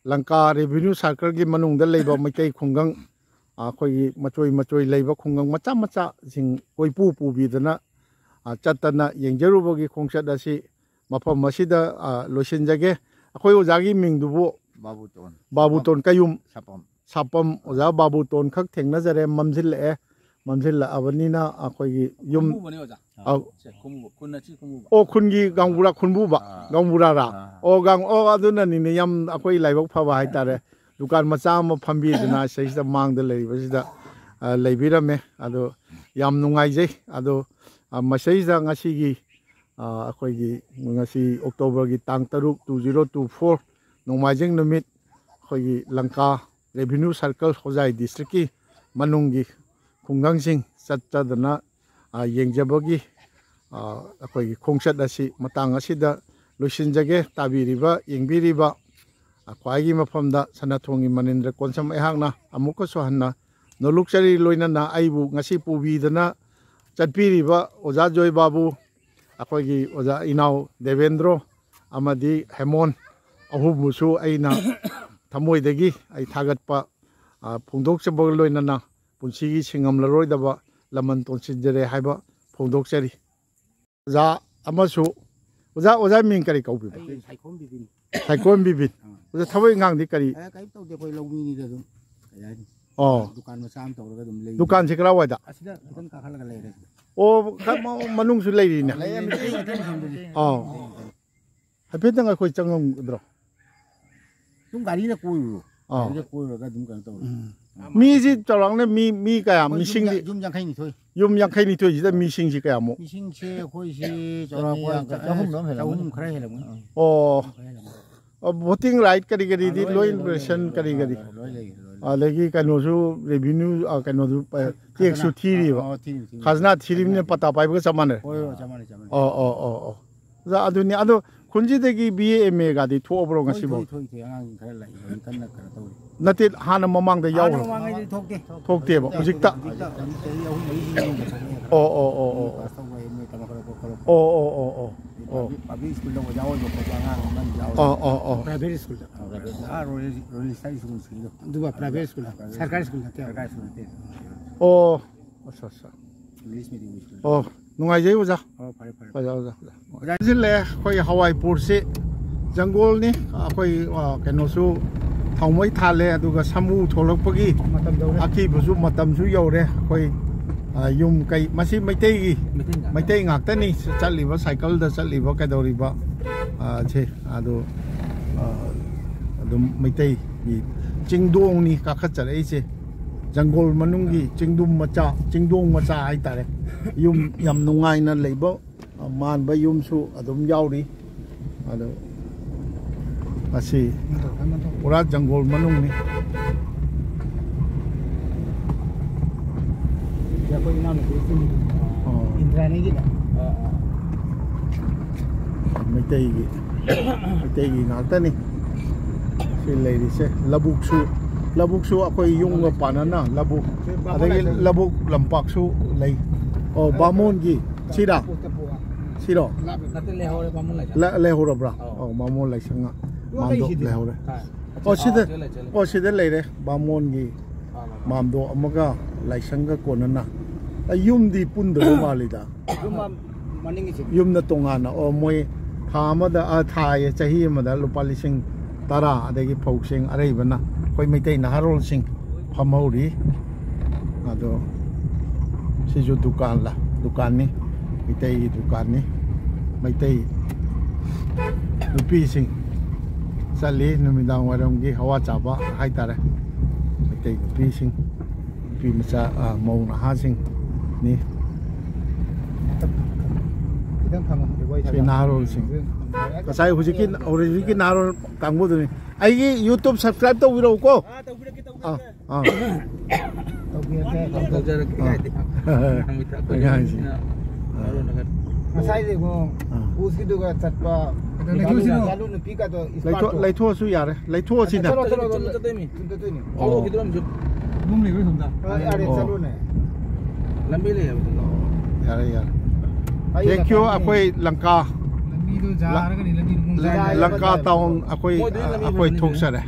ꯂꯪꯀꯥ ꯔꯦꯚꯤꯅ꯭ꯌꯨ ꯁꯥꯔꯀꯜꯒꯤ ꯃꯅꯨꯡꯗ ꯂꯩꯕ ꯃꯩꯇꯩ ꯈꯨꯡꯒꯪ, ꯑꯥ, ꯑꯩꯈꯣꯏꯒꯤ ꯃꯆꯣꯏ ꯃꯆꯣꯏ ꯂꯩꯕ ꯈꯨꯡꯒꯪ ꯃꯆꯥ ꯃꯆꯥꯁꯤꯡ ꯀꯣꯏꯄꯨ ꯄꯨꯕꯤꯗꯅ, ꯑꯥ, ꯆꯠꯇꯅ ꯌꯦꯡꯖꯔꯨꯕꯒꯤ ꯈꯣꯡꯆꯠ ꯑꯁꯤ ꯃꯐꯝ ꯑꯁꯤꯗ, ꯑꯥ, ꯂꯣꯏꯁꯤꯟꯖꯒꯦ꯫ ꯑꯩꯈꯣꯏ ꯑꯣꯖꯥꯒꯤ ꯃꯤꯡꯗꯨꯕꯨ? ꯕꯥꯕꯨꯇꯣꯟ꯫ ꯕꯥꯕꯨꯇꯣꯟ ꯀꯌꯨꯝ꯫ ꯁꯥꯄꯝ꯫ ꯁꯥꯄꯝ ꯑꯣꯖꯥ ꯕꯥꯕꯨꯇꯣꯟ ꯈꯛ ꯊꯦꯡꯅꯖꯔꯦ꯫ ꯃꯝꯁꯤꯜꯂꯛꯑꯦ꯫ ꯃꯝꯁꯤꯜꯂꯛꯑꯕꯅꯤꯅ ꯑꯩꯈꯣꯏꯒꯤ ꯌꯨꯝ ꯈꯨꯝꯕꯨꯕꯅꯦ ꯑꯣꯖꯥ꯫ ꯑꯧ꯫ ꯁꯦ, ꯈꯨꯝꯕꯨꯕ꯫ ꯈꯨꯟ ꯑꯁꯤ ꯈꯨꯝꯕꯨꯕ꯫ ꯑꯣ, ꯈꯨꯟꯒꯤ ꯒꯥꯡꯕꯨꯔꯥ ꯈꯨꯟꯕꯨꯕ? ꯑꯥ꯫ ꯒꯥꯡꯕꯨꯔꯥꯔꯥ? ꯑꯥ꯫ ꯑꯣ, ꯒꯥꯡ-, ꯑꯣ, ꯑꯗꯨꯅꯅꯤꯅꯦ ꯌꯥꯝ ꯑꯩꯈꯣꯏ ꯂꯥꯏꯕꯛ ꯐꯕ ꯍꯥꯏꯇꯥꯔꯦ꯫ ꯗꯨꯀꯥꯟ ꯃꯆꯥ ꯑꯃ ꯐꯝꯕꯤꯗꯅ ꯁꯤꯗꯩꯁꯤꯗ ꯃꯥꯡꯗ ꯂꯩꯔꯤꯕꯁꯤꯗ, ꯑ, ꯂꯩꯕꯤꯔꯝꯃꯦ꯫ ꯑꯗꯣ ꯌꯥꯝ ꯅꯨꯡꯉꯥꯏꯖꯩ꯫ ꯑꯗꯣ, ꯑ, ꯃꯁꯤꯗꯩꯁꯤꯗ ꯉꯁꯤꯒꯤ, ꯑ, ꯑꯩꯈꯣꯏꯒꯤ ꯉꯁꯤ ꯑꯣꯛꯇꯣꯕꯔꯒꯤ ꯇꯥꯡ ꯇꯔꯨꯛ, two zero two four, ꯅꯣꯡꯃꯥꯏꯖꯤꯡ ꯅꯨꯃꯤꯠ, ꯑꯩꯈꯣꯏꯒꯤ ꯂꯪꯀꯥ ꯔꯦꯚꯤꯅ꯭ꯌꯨ ꯁꯥꯔꯀꯜ ꯍꯣꯖꯥꯏ ꯗꯤꯁꯇ꯭ꯔꯤꯛꯀꯤ ꯃꯅꯨꯡꯒꯤ ꯈꯨꯡꯒꯪꯁꯤꯡ ꯆꯠꯆꯗꯅ, ꯑ, ꯌꯦꯡꯖꯕꯒꯤ, ꯑ, ꯑꯩꯈꯣꯏꯒꯤ ꯈꯣꯡꯆꯠ ꯑꯁꯤ ꯃꯇꯥꯡ ꯑꯁꯤꯗ ꯂꯣꯏꯁꯤꯟꯖꯒꯦ꯫ ꯇꯥꯕꯤꯔꯤꯕ, ꯌꯦꯡꯕꯤꯔꯤꯕ, ꯑ, ꯈ꯭ꯋꯥꯏꯒꯤ ꯃꯐꯝꯗ ꯁꯅꯥꯊꯣꯡꯒꯤ ꯃꯅꯤꯟꯗ꯭ꯔ ꯀꯣꯟꯁꯝ ꯑꯩꯍꯥꯛꯅ ꯑꯃꯨꯛꯀꯁꯨ ꯍꯟꯅ ꯅꯣꯂꯨꯛꯆꯔꯤ꯫ ꯂꯣꯏꯅꯅ ꯑꯩꯕꯨ ꯉꯁꯤ ꯄꯨꯕꯤꯗꯅ ꯆꯠꯄꯤꯔꯤꯕ ꯑꯣꯖꯥ ꯖꯣꯏ ꯕꯥꯕꯨ, ꯑꯩꯈꯣꯏꯒꯤ ꯑꯣꯖꯥ ꯏꯅꯥꯎ ꯗꯦꯕꯦꯟꯗ꯭ꯔꯣ ꯑꯃꯗꯤ ꯍꯦꯃꯣꯟ ꯑꯍꯨꯝꯕꯨꯁꯨ ꯑꯩꯅ ꯊꯃꯣꯏꯗꯒꯤ ꯑꯩ ꯊꯥꯒꯠꯄ, ꯑ, ꯐꯣꯡꯗꯣꯛꯆꯕꯒ ꯂꯣꯏꯅꯅ ꯄꯨꯟꯁꯤꯒꯤ ꯁꯤꯡꯉꯝꯂꯔꯣꯏꯗꯕ ꯂꯃꯟ ꯇꯣꯟꯁꯤꯟꯖꯔꯦ ꯍꯥꯏꯕ ꯐꯣꯡꯗꯣꯛꯆꯔꯤ꯫ ꯑꯣꯖꯥ ꯑꯃꯁꯨ, ꯑꯣꯖꯥ, ꯑꯣꯖꯥ ꯃꯤꯡ ꯀꯔꯤ ꯀꯧꯕꯤꯕ? ꯑꯩ ꯁꯥꯏꯈꯣꯝ ꯕꯤꯕꯤꯟ꯫ ꯁꯥꯏꯈꯣꯝ ꯕꯤꯕꯤꯟ꯫ ꯑꯥ꯫ ꯑꯣꯖꯥ, ꯊꯕꯛ ꯏꯪꯈꯥꯡꯗꯤ ꯀꯔꯤ? ꯑꯦ, ꯀꯔꯤꯝ ꯇꯧꯗꯦ, ꯑꯩꯈꯣꯏ ꯂꯧꯃꯤꯅꯤꯗ ꯑꯗꯨꯝ, ꯀꯩ ꯍꯥꯏꯅꯤ? ꯑꯣ꯫ ꯗꯨꯀꯥꯟ ꯃꯆꯥ ꯑꯃ ꯇꯧꯔꯒ ꯑꯗꯨꯝ ꯂꯩ꯫ ꯗꯨꯀꯥꯟꯁꯦ ꯀꯔꯥꯏꯋꯥꯏꯗ? ꯑꯁꯤꯗ ꯈꯤꯇꯪ ꯀꯥꯈꯠꯂꯒ ꯂꯩꯔꯦ꯫ ꯑꯣ, ꯈ-, ꯃ-, ꯃꯅꯨꯡꯁꯨ ꯂꯩꯔꯤꯅꯦ꯫ ꯂꯩ, ꯃꯩꯇꯩ ꯉꯥꯛꯇꯅꯤ ꯁꯣꯝꯗꯗꯤ꯫ ꯑꯥ꯫ ꯍꯥꯏꯐꯦꯠꯇꯪ ꯑꯩꯈꯣꯏ ꯆꯪꯉꯝꯒꯗ꯭ꯔꯣ? ꯑꯗꯨꯝ ꯒꯥꯔꯤꯅ ꯀꯣꯏꯔꯨꯔꯣ꯫ ꯑꯥ꯫ ꯒꯥꯔꯤꯗ ꯀꯣꯏꯔꯨꯔꯒ ꯑꯗꯨꯝ ꯀꯩꯅꯣ ꯇꯧꯔꯣ꯫ ꯎꯝ꯫ ꯃꯤꯁꯤ ꯆꯥꯎꯔꯥꯛꯅ ꯃꯤ, ꯃꯤ ꯀꯌꯥ, ꯑꯩꯈꯣꯏ ꯌꯨꯝ ꯃꯤꯁꯤꯡꯗꯤ? ꯌꯥ-, ꯌꯨꯝ ꯌꯥꯡꯈꯩꯅꯤꯊꯣꯏ꯫ ꯌꯨꯝ ꯌꯥꯡꯈꯩꯅꯤꯊꯣꯏꯁꯤꯗ ꯃꯤꯁꯤꯡꯁꯤ ꯀꯌꯥꯃꯨꯛ? ꯃꯤꯁꯤꯡꯁꯦ ꯑꯩꯈꯣꯏꯁꯤ ꯆꯥꯎꯔꯥꯛꯄ ꯆꯅꯤ ꯌꯥꯡꯈꯩ, ꯆꯍꯨꯝ ꯂꯣꯝ ꯍꯦꯜꯂꯝꯒꯅꯤ꯫ ꯆꯍꯨꯝ ꯈꯔ ꯍꯦꯜꯂꯝꯒꯅꯤ꯫ ꯑꯣ꯫ ꯈꯔ ꯍꯦꯜꯂꯝꯒꯅꯤ꯫ ꯑ, voting right ꯀꯔꯤ ꯀꯔꯤꯗꯤ ꯑꯥ, ꯂꯣꯏ ꯂꯣꯏ, ꯂꯣꯏ, ꯂꯣꯏ ꯂꯣꯏ ꯂꯣꯏ, ꯂꯣꯏ ꯂꯣꯏ꯫ ꯂꯣꯏ ꯂꯩ, ꯂꯣꯏ ꯂꯩ꯫ ꯑꯗꯒꯤ ꯀꯩꯅꯣꯁꯨ revenue, ꯑ, ꯀꯩꯅꯣꯁꯨ, ꯑ, taxꯁꯨ ꯈꯖꯅꯥ꯫ ꯊꯤꯔꯤꯕ꯫ ꯑ, ꯑ, ꯊꯤꯔꯤ, ꯊꯤꯔꯤ꯫ ꯈꯖꯅꯥ ꯊꯤꯔꯤꯕꯅꯤꯅ ꯈꯖꯅꯥ ꯊꯤꯔꯤ꯫ ꯄꯇꯥ ꯄꯥꯏꯕꯒ ꯆꯞ ꯃꯥꯟꯅꯔꯦ꯫ ꯍꯣꯏ, ꯍꯣꯏ, ꯆꯞ ꯃꯥꯟꯅꯩ, ꯆꯞ ꯃꯥꯟꯅꯩ꯫ ꯑꯣ, ꯑꯣ, ꯑꯣ, ꯑꯣ꯫ ꯑꯣꯖꯥ, ꯑꯗꯨꯅꯤ꯫ ꯑꯗꯣ ꯈꯨꯟꯁꯤꯗꯒꯤ B A, M A ꯒꯗꯤ ꯊꯣꯛꯑꯕ꯭ꯔꯣ ꯊꯣꯛꯏ, ꯉꯁꯤꯐꯥꯎ? ꯊꯣꯛꯏ, ꯊꯣꯛꯏ, ꯊꯣꯛꯏ꯫ ꯑꯉꯥꯡꯁꯤꯡ ꯈꯔ ꯂꯥꯛꯏ, ꯍꯧꯖꯤꯛ ꯀꯟꯅ ꯀꯩꯅꯣ ꯇꯧꯔꯤ꯫ ꯅꯠꯇꯦ, ꯍꯥꯟꯅ ꯃꯃꯥꯡꯗ ꯍꯥꯟꯅ ꯌꯥꯎꯈ꯭ꯔꯕ? ꯃꯃꯥꯡꯉꯩꯗꯤ ꯊꯣꯛꯇꯦ꯫ ꯊꯣꯛꯇꯦꯕ꯫ ꯍꯧꯖꯤꯛꯇ? ꯍꯧꯖꯤꯛꯇ ꯍꯧꯖꯤꯛ ꯆꯍꯤ ꯑꯍꯨꯝ ꯃꯔꯤꯒꯤ ꯃꯅꯨꯡꯗ ꯊꯣꯛꯂꯛꯑꯦ꯫ ꯑꯣ, ꯑꯣ, ꯑꯣ, ꯑꯣ꯫ ꯄꯥꯁ ꯇꯧꯕ, M A ꯇꯝꯕ ꯈꯣꯠꯂꯛꯄ, ꯈꯣꯠꯂꯛꯄ꯫ ꯑꯣ, ꯑꯣ, ꯑꯣ, ꯑꯣ, ꯑꯣ꯫ ꯄꯕ꯭ꯂꯤꯛ, ꯄꯕ꯭ꯂꯤꯛ ꯁ꯭ꯀꯨꯜꯗ ꯑꯣꯖꯥ ꯑꯣꯏꯕ ꯈꯣꯠꯄ ꯑꯉꯥꯡ ꯑꯃꯅꯤ ꯌꯥꯎꯔꯤ꯫ ꯑꯣ, ꯑꯣ, ꯑꯣ꯫ Private ꯁ꯭ꯀꯨꯜꯗ꯫ ꯑꯥ, private꯫ ꯑꯥ, ꯔꯣꯌꯦꯜ, ꯔꯣꯌꯦꯜ ꯁ꯭ꯇꯥꯔ ꯁ꯭ꯀꯨꯜ ꯁꯤꯗ꯫ ꯑꯗꯨꯒ private ꯁ꯭ꯀꯨꯜꯗ꯫ ꯄ꯭ꯔꯥꯏꯚꯦꯠ ꯁ꯭ꯀꯨꯜ ꯅꯠꯇꯦ꯫ ꯁꯔꯀꯥꯔ ꯁ꯭ꯀꯨꯜꯗ ꯅꯠꯇꯦ꯫ ꯁꯔꯀꯥꯔ ꯁ꯭ꯀꯨꯜ ꯅꯠꯇꯦ꯫ ꯑꯣ꯫ ꯑꯠꯆꯥ, ꯑꯠꯆꯥ꯫ English medium school. ꯑꯣ, ꯅꯨꯡꯉꯥꯏꯖꯩ ꯑꯣꯖꯥ꯫ ꯑꯣ, ꯐꯔꯦ, ꯐꯔꯦ꯫ ꯑꯣꯖꯥ, ꯑꯣꯖꯥ, ꯑꯣꯖꯥ꯫ ꯍꯧꯖꯤꯛꯁꯦ ꯑꯩꯈꯣꯏ ꯍꯋꯥꯏꯄꯨꯔꯁꯤ ꯖꯪꯒꯣꯜꯅꯤ꯫ ꯑꯩꯈꯣꯏ, ꯑ, ꯀꯩꯅꯣꯁꯨ, ꯊꯥꯎꯃꯩ ꯊꯥꯜꯂꯦ, ꯑꯗꯨꯒ ꯁꯥꯃꯨ ꯊꯣꯛꯂꯛꯄꯒꯤ ꯃꯇꯝ ꯌꯧꯔꯦ꯫ ꯑꯀꯤꯕꯁꯨ ꯃꯇꯝꯁꯨ ꯌꯧꯔꯦ꯫ ꯑꯩꯈꯣꯏ, ꯑ, ꯌꯨꯝ ꯀꯩ, ꯃꯁꯤ ꯃꯩꯇꯩꯒꯤ, ꯃꯩꯇꯩ ꯉꯥꯛꯇ꯫ ꯃꯩꯇꯩ ꯉꯥꯛꯇꯅꯤ ꯆꯠꯂꯤꯕ, ꯁꯥꯏꯀꯜꯗ ꯆꯠꯂꯤꯕ, ꯀꯩꯗꯧꯔꯤꯕ, ꯑ, ꯁꯦ꯫ ꯑꯗꯣ, ꯑ, ꯑꯗꯨꯝ ꯃꯩꯇꯩꯒꯤ ꯆꯤꯡꯗꯣꯡꯅꯤ ꯀꯥꯈꯠꯆꯔꯛꯏꯁꯦ꯫ ꯖꯪꯒꯣꯜ ꯃꯅꯨꯡꯒꯤ ꯆꯤꯡꯗꯨꯝ ꯃꯆꯥ, ꯆꯤꯡꯗꯣꯡ ꯃꯆꯥ ꯍꯥꯏꯇꯥꯔꯦ꯫ ꯌꯨꯝ ꯌꯥꯝ ꯅꯨꯡꯉꯥꯏꯅ ꯂꯩꯕ, ꯑ, ꯃꯥꯟꯕ ꯌꯨꯝꯁꯨ ꯑꯗꯨꯝ ꯌꯥꯎꯔꯤ꯫ ꯑꯗꯣ ꯃꯁꯤ ꯄꯨꯔꯥ ꯖꯪꯒꯣꯜ ꯃꯅꯨꯡꯅꯤ꯫ ꯁꯤ ꯑꯩꯈꯣꯏ ꯏꯅꯥꯎꯅꯨꯄꯤ ꯁꯤꯡ ꯑꯣ꯫ ꯏꯟꯗ꯭ꯔꯥꯅꯤꯒꯤꯅꯦ꯫ ꯑꯥ, ꯑꯥ꯫ ꯃꯩꯇꯩꯒꯤ, ꯃꯩꯇꯩꯒꯤ ꯉꯥꯛꯇꯅꯤ ꯁꯤ ꯂꯩꯔꯤꯁꯦ꯫ ꯂꯧꯕꯨꯛꯁꯨ, ꯂꯧꯕꯨꯛꯁꯨ ꯑꯩꯈꯣꯏ ꯌꯨꯝꯒ ꯄꯥꯟꯅꯅ ꯂꯧꯕꯨꯛ, ꯑꯗꯒꯤ ꯂꯧꯕꯨꯛ ꯂꯝꯄꯥꯛꯁꯨ ꯂꯩ꯫ ꯑꯣ, ꯕꯥꯃꯣꯟꯒꯤ ꯁꯤꯔꯥ? ꯁꯤꯔꯣ? ꯅꯠꯇꯦ, ꯂꯩꯍꯧꯔꯦ, ꯕꯥꯃꯣꯟ ꯂꯩꯁꯪ꯫ ꯂ-, ꯂꯩꯍꯧꯔꯕ꯭ꯔꯥ? ꯑꯧ꯫ ꯑꯣ, ꯕꯥꯃꯣꯟ ꯂꯩꯁꯪ ꯃꯥꯟꯗꯣꯞ ꯂꯩꯍꯧꯔꯦ꯫ ꯑꯥ꯫ ꯑꯣ, ꯁꯤꯗ, ꯑꯣ, ꯁꯤꯗ ꯂꯩꯔꯦ ꯕꯥꯃꯣꯟꯒꯤ ꯃꯥꯝꯗꯣꯞ ꯑꯃꯒ ꯂꯥꯏꯁꯪꯒ ꯀꯣꯟꯅꯅ꯫ ꯑ, ꯌꯨꯝꯗꯤ ꯄꯨꯟꯗꯕ ꯃꯥꯜꯂꯤꯗ꯫ ꯌꯨꯝ ꯑꯃ ꯃꯅꯤꯡꯒꯤꯁꯦ꯫ ꯌꯨꯝꯅ ꯇꯣꯉꯥꯟꯅ꯫ ꯑꯣ, ꯃꯣꯏ ꯊꯥ ꯑꯃꯗ, ꯑ, ꯊꯥ ꯑꯌꯦ, ꯆꯍꯤ ꯑꯃꯗ ꯂꯨꯄꯥ ꯂꯤꯁꯤꯡ ꯇꯔꯥ, ꯑꯗꯒꯤ ꯐꯧꯁꯤꯡ ꯑꯔꯩꯕꯅ ꯑꯩꯈꯣꯏ ꯃꯩꯇꯩ ꯅꯍꯥꯔꯣꯜꯁꯤꯡ ꯐꯝꯍꯧꯔꯤ꯫ ꯑꯗꯣ ꯁꯤꯁꯨ ꯗꯨꯀꯥꯟꯂ? ꯗꯨꯀꯥꯟꯅꯤ, ꯃꯩꯇꯩꯒꯤ ꯗꯨꯀꯥꯟꯅꯤ꯫ ꯃꯩꯇꯩ ꯅꯨꯄꯤꯁꯤꯡ ꯆꯠꯂꯤ ꯅꯨꯃꯤꯗꯥꯡ ꯋꯥꯏꯔꯝꯒꯤ ꯍꯋꯥ ꯆꯥꯕ ꯍꯥꯏꯇꯥꯔꯦ꯫ ꯃꯩꯇꯩ ꯅꯨꯄꯤꯁꯤꯡ, ꯅꯨꯄꯤ ꯃꯆꯥ, ꯑ, ꯃꯧ ꯅꯍꯥꯁꯤꯡꯅꯤ꯫ ꯈꯤꯇꯪ ꯊꯝꯃꯣ, ꯋꯥꯔꯤ ꯁꯤ ꯁꯥꯟꯅ꯫ ꯅꯍꯥꯔꯣꯜꯁꯤꯡ꯫ ꯉꯁꯥꯏ ꯍꯧꯖꯤꯛꯀꯤ, ꯍꯧꯖꯤꯛꯀꯤ ꯅꯍꯥꯔꯣꯜ ꯀꯥꯡꯕꯨꯗꯨꯅꯤ꯫ ꯑꯩꯒꯤ YouTube subscribe ꯇꯧꯕꯤꯔꯛꯎꯀꯣ꯫ ꯑꯥ, ꯇꯧꯕꯤꯔꯛꯀꯦ, ꯑꯥ꯫ ꯇꯧꯕꯤꯔꯛꯀꯦ꯫ ꯑꯥ꯫ ꯇꯧꯕꯤꯔꯛꯀꯦ꯫ ꯇꯧꯖꯔꯛꯀꯦ, ꯑꯥ꯫ ꯀꯥꯏꯗꯦ꯫ ꯑꯩꯈꯣꯏ ꯑꯉꯥꯡꯁꯤꯡ꯫ ꯃꯤꯅ ꯑꯥ꯫ ꯃꯔꯣꯟ ꯑꯃ꯫ ꯉꯁꯥꯏꯗꯤ ꯏꯕꯨꯡꯉꯣ, ꯑꯥ꯫ ꯄꯨꯁꯀꯤꯗꯨꯒ ꯆꯠꯄ ꯀꯩꯗꯧꯔꯦ? ꯂꯩꯊꯣꯛꯁꯤꯔꯣ? ꯆꯥꯂꯨ ꯅꯨꯄꯤꯒꯗꯣ ꯂꯩꯊꯣꯛ-, ꯏꯁꯄꯥꯔꯠꯇꯣ꯫ ꯂꯩꯊꯣꯛꯑꯁꯨ ꯌꯥꯔꯦ꯫ ꯂꯩꯊꯣꯛꯑꯁꯤꯅ꯫ ꯆꯠꯂꯣ, ꯆꯠꯂꯣ, ꯆꯠꯂꯣ, ꯆꯠꯂꯣ꯫ ꯆꯠꯇꯣꯏꯅꯤ꯫ ꯆꯠꯇꯣꯏꯅꯤ꯫ ꯑꯣ꯫ ꯊꯥꯗꯣꯛꯈꯤꯗ꯭ꯔꯣ ꯑꯃꯁꯨ? ꯑꯗꯨꯝ ꯂꯩꯕ ꯁꯣꯝꯗ꯫ ꯑ, ꯌꯥꯔꯦ, ꯑꯣ꯫ ꯆꯠꯂꯣꯅꯦ꯫ ꯂꯝꯕꯤ ꯂꯩ ꯍꯥꯏꯕꯗꯨꯗꯣ꯫ ꯌꯥꯔꯦ, ꯌꯥꯔꯦ꯫ ꯑꯩ Thank you꯫ ꯂꯥꯛꯀꯅꯤ꯫ ꯑꯩꯈꯣꯏ ꯂꯪꯀꯥ꯫ ꯂꯝꯕꯤꯗꯣ ꯖꯥꯔꯒꯅꯤ, ꯂꯝꯕꯤꯗꯣ ꯄꯨꯡ ꯂ-, ꯖꯥꯔ ꯂꯪꯀꯥ ꯇꯥꯎꯟ ꯑꯩꯈꯣꯏ, ꯃꯣꯏꯗꯤ ꯂꯝꯕꯤ ꯑꯩꯈꯣꯏ ꯐꯕꯅꯤ꯫ ꯊꯣꯛꯆꯔꯦ꯫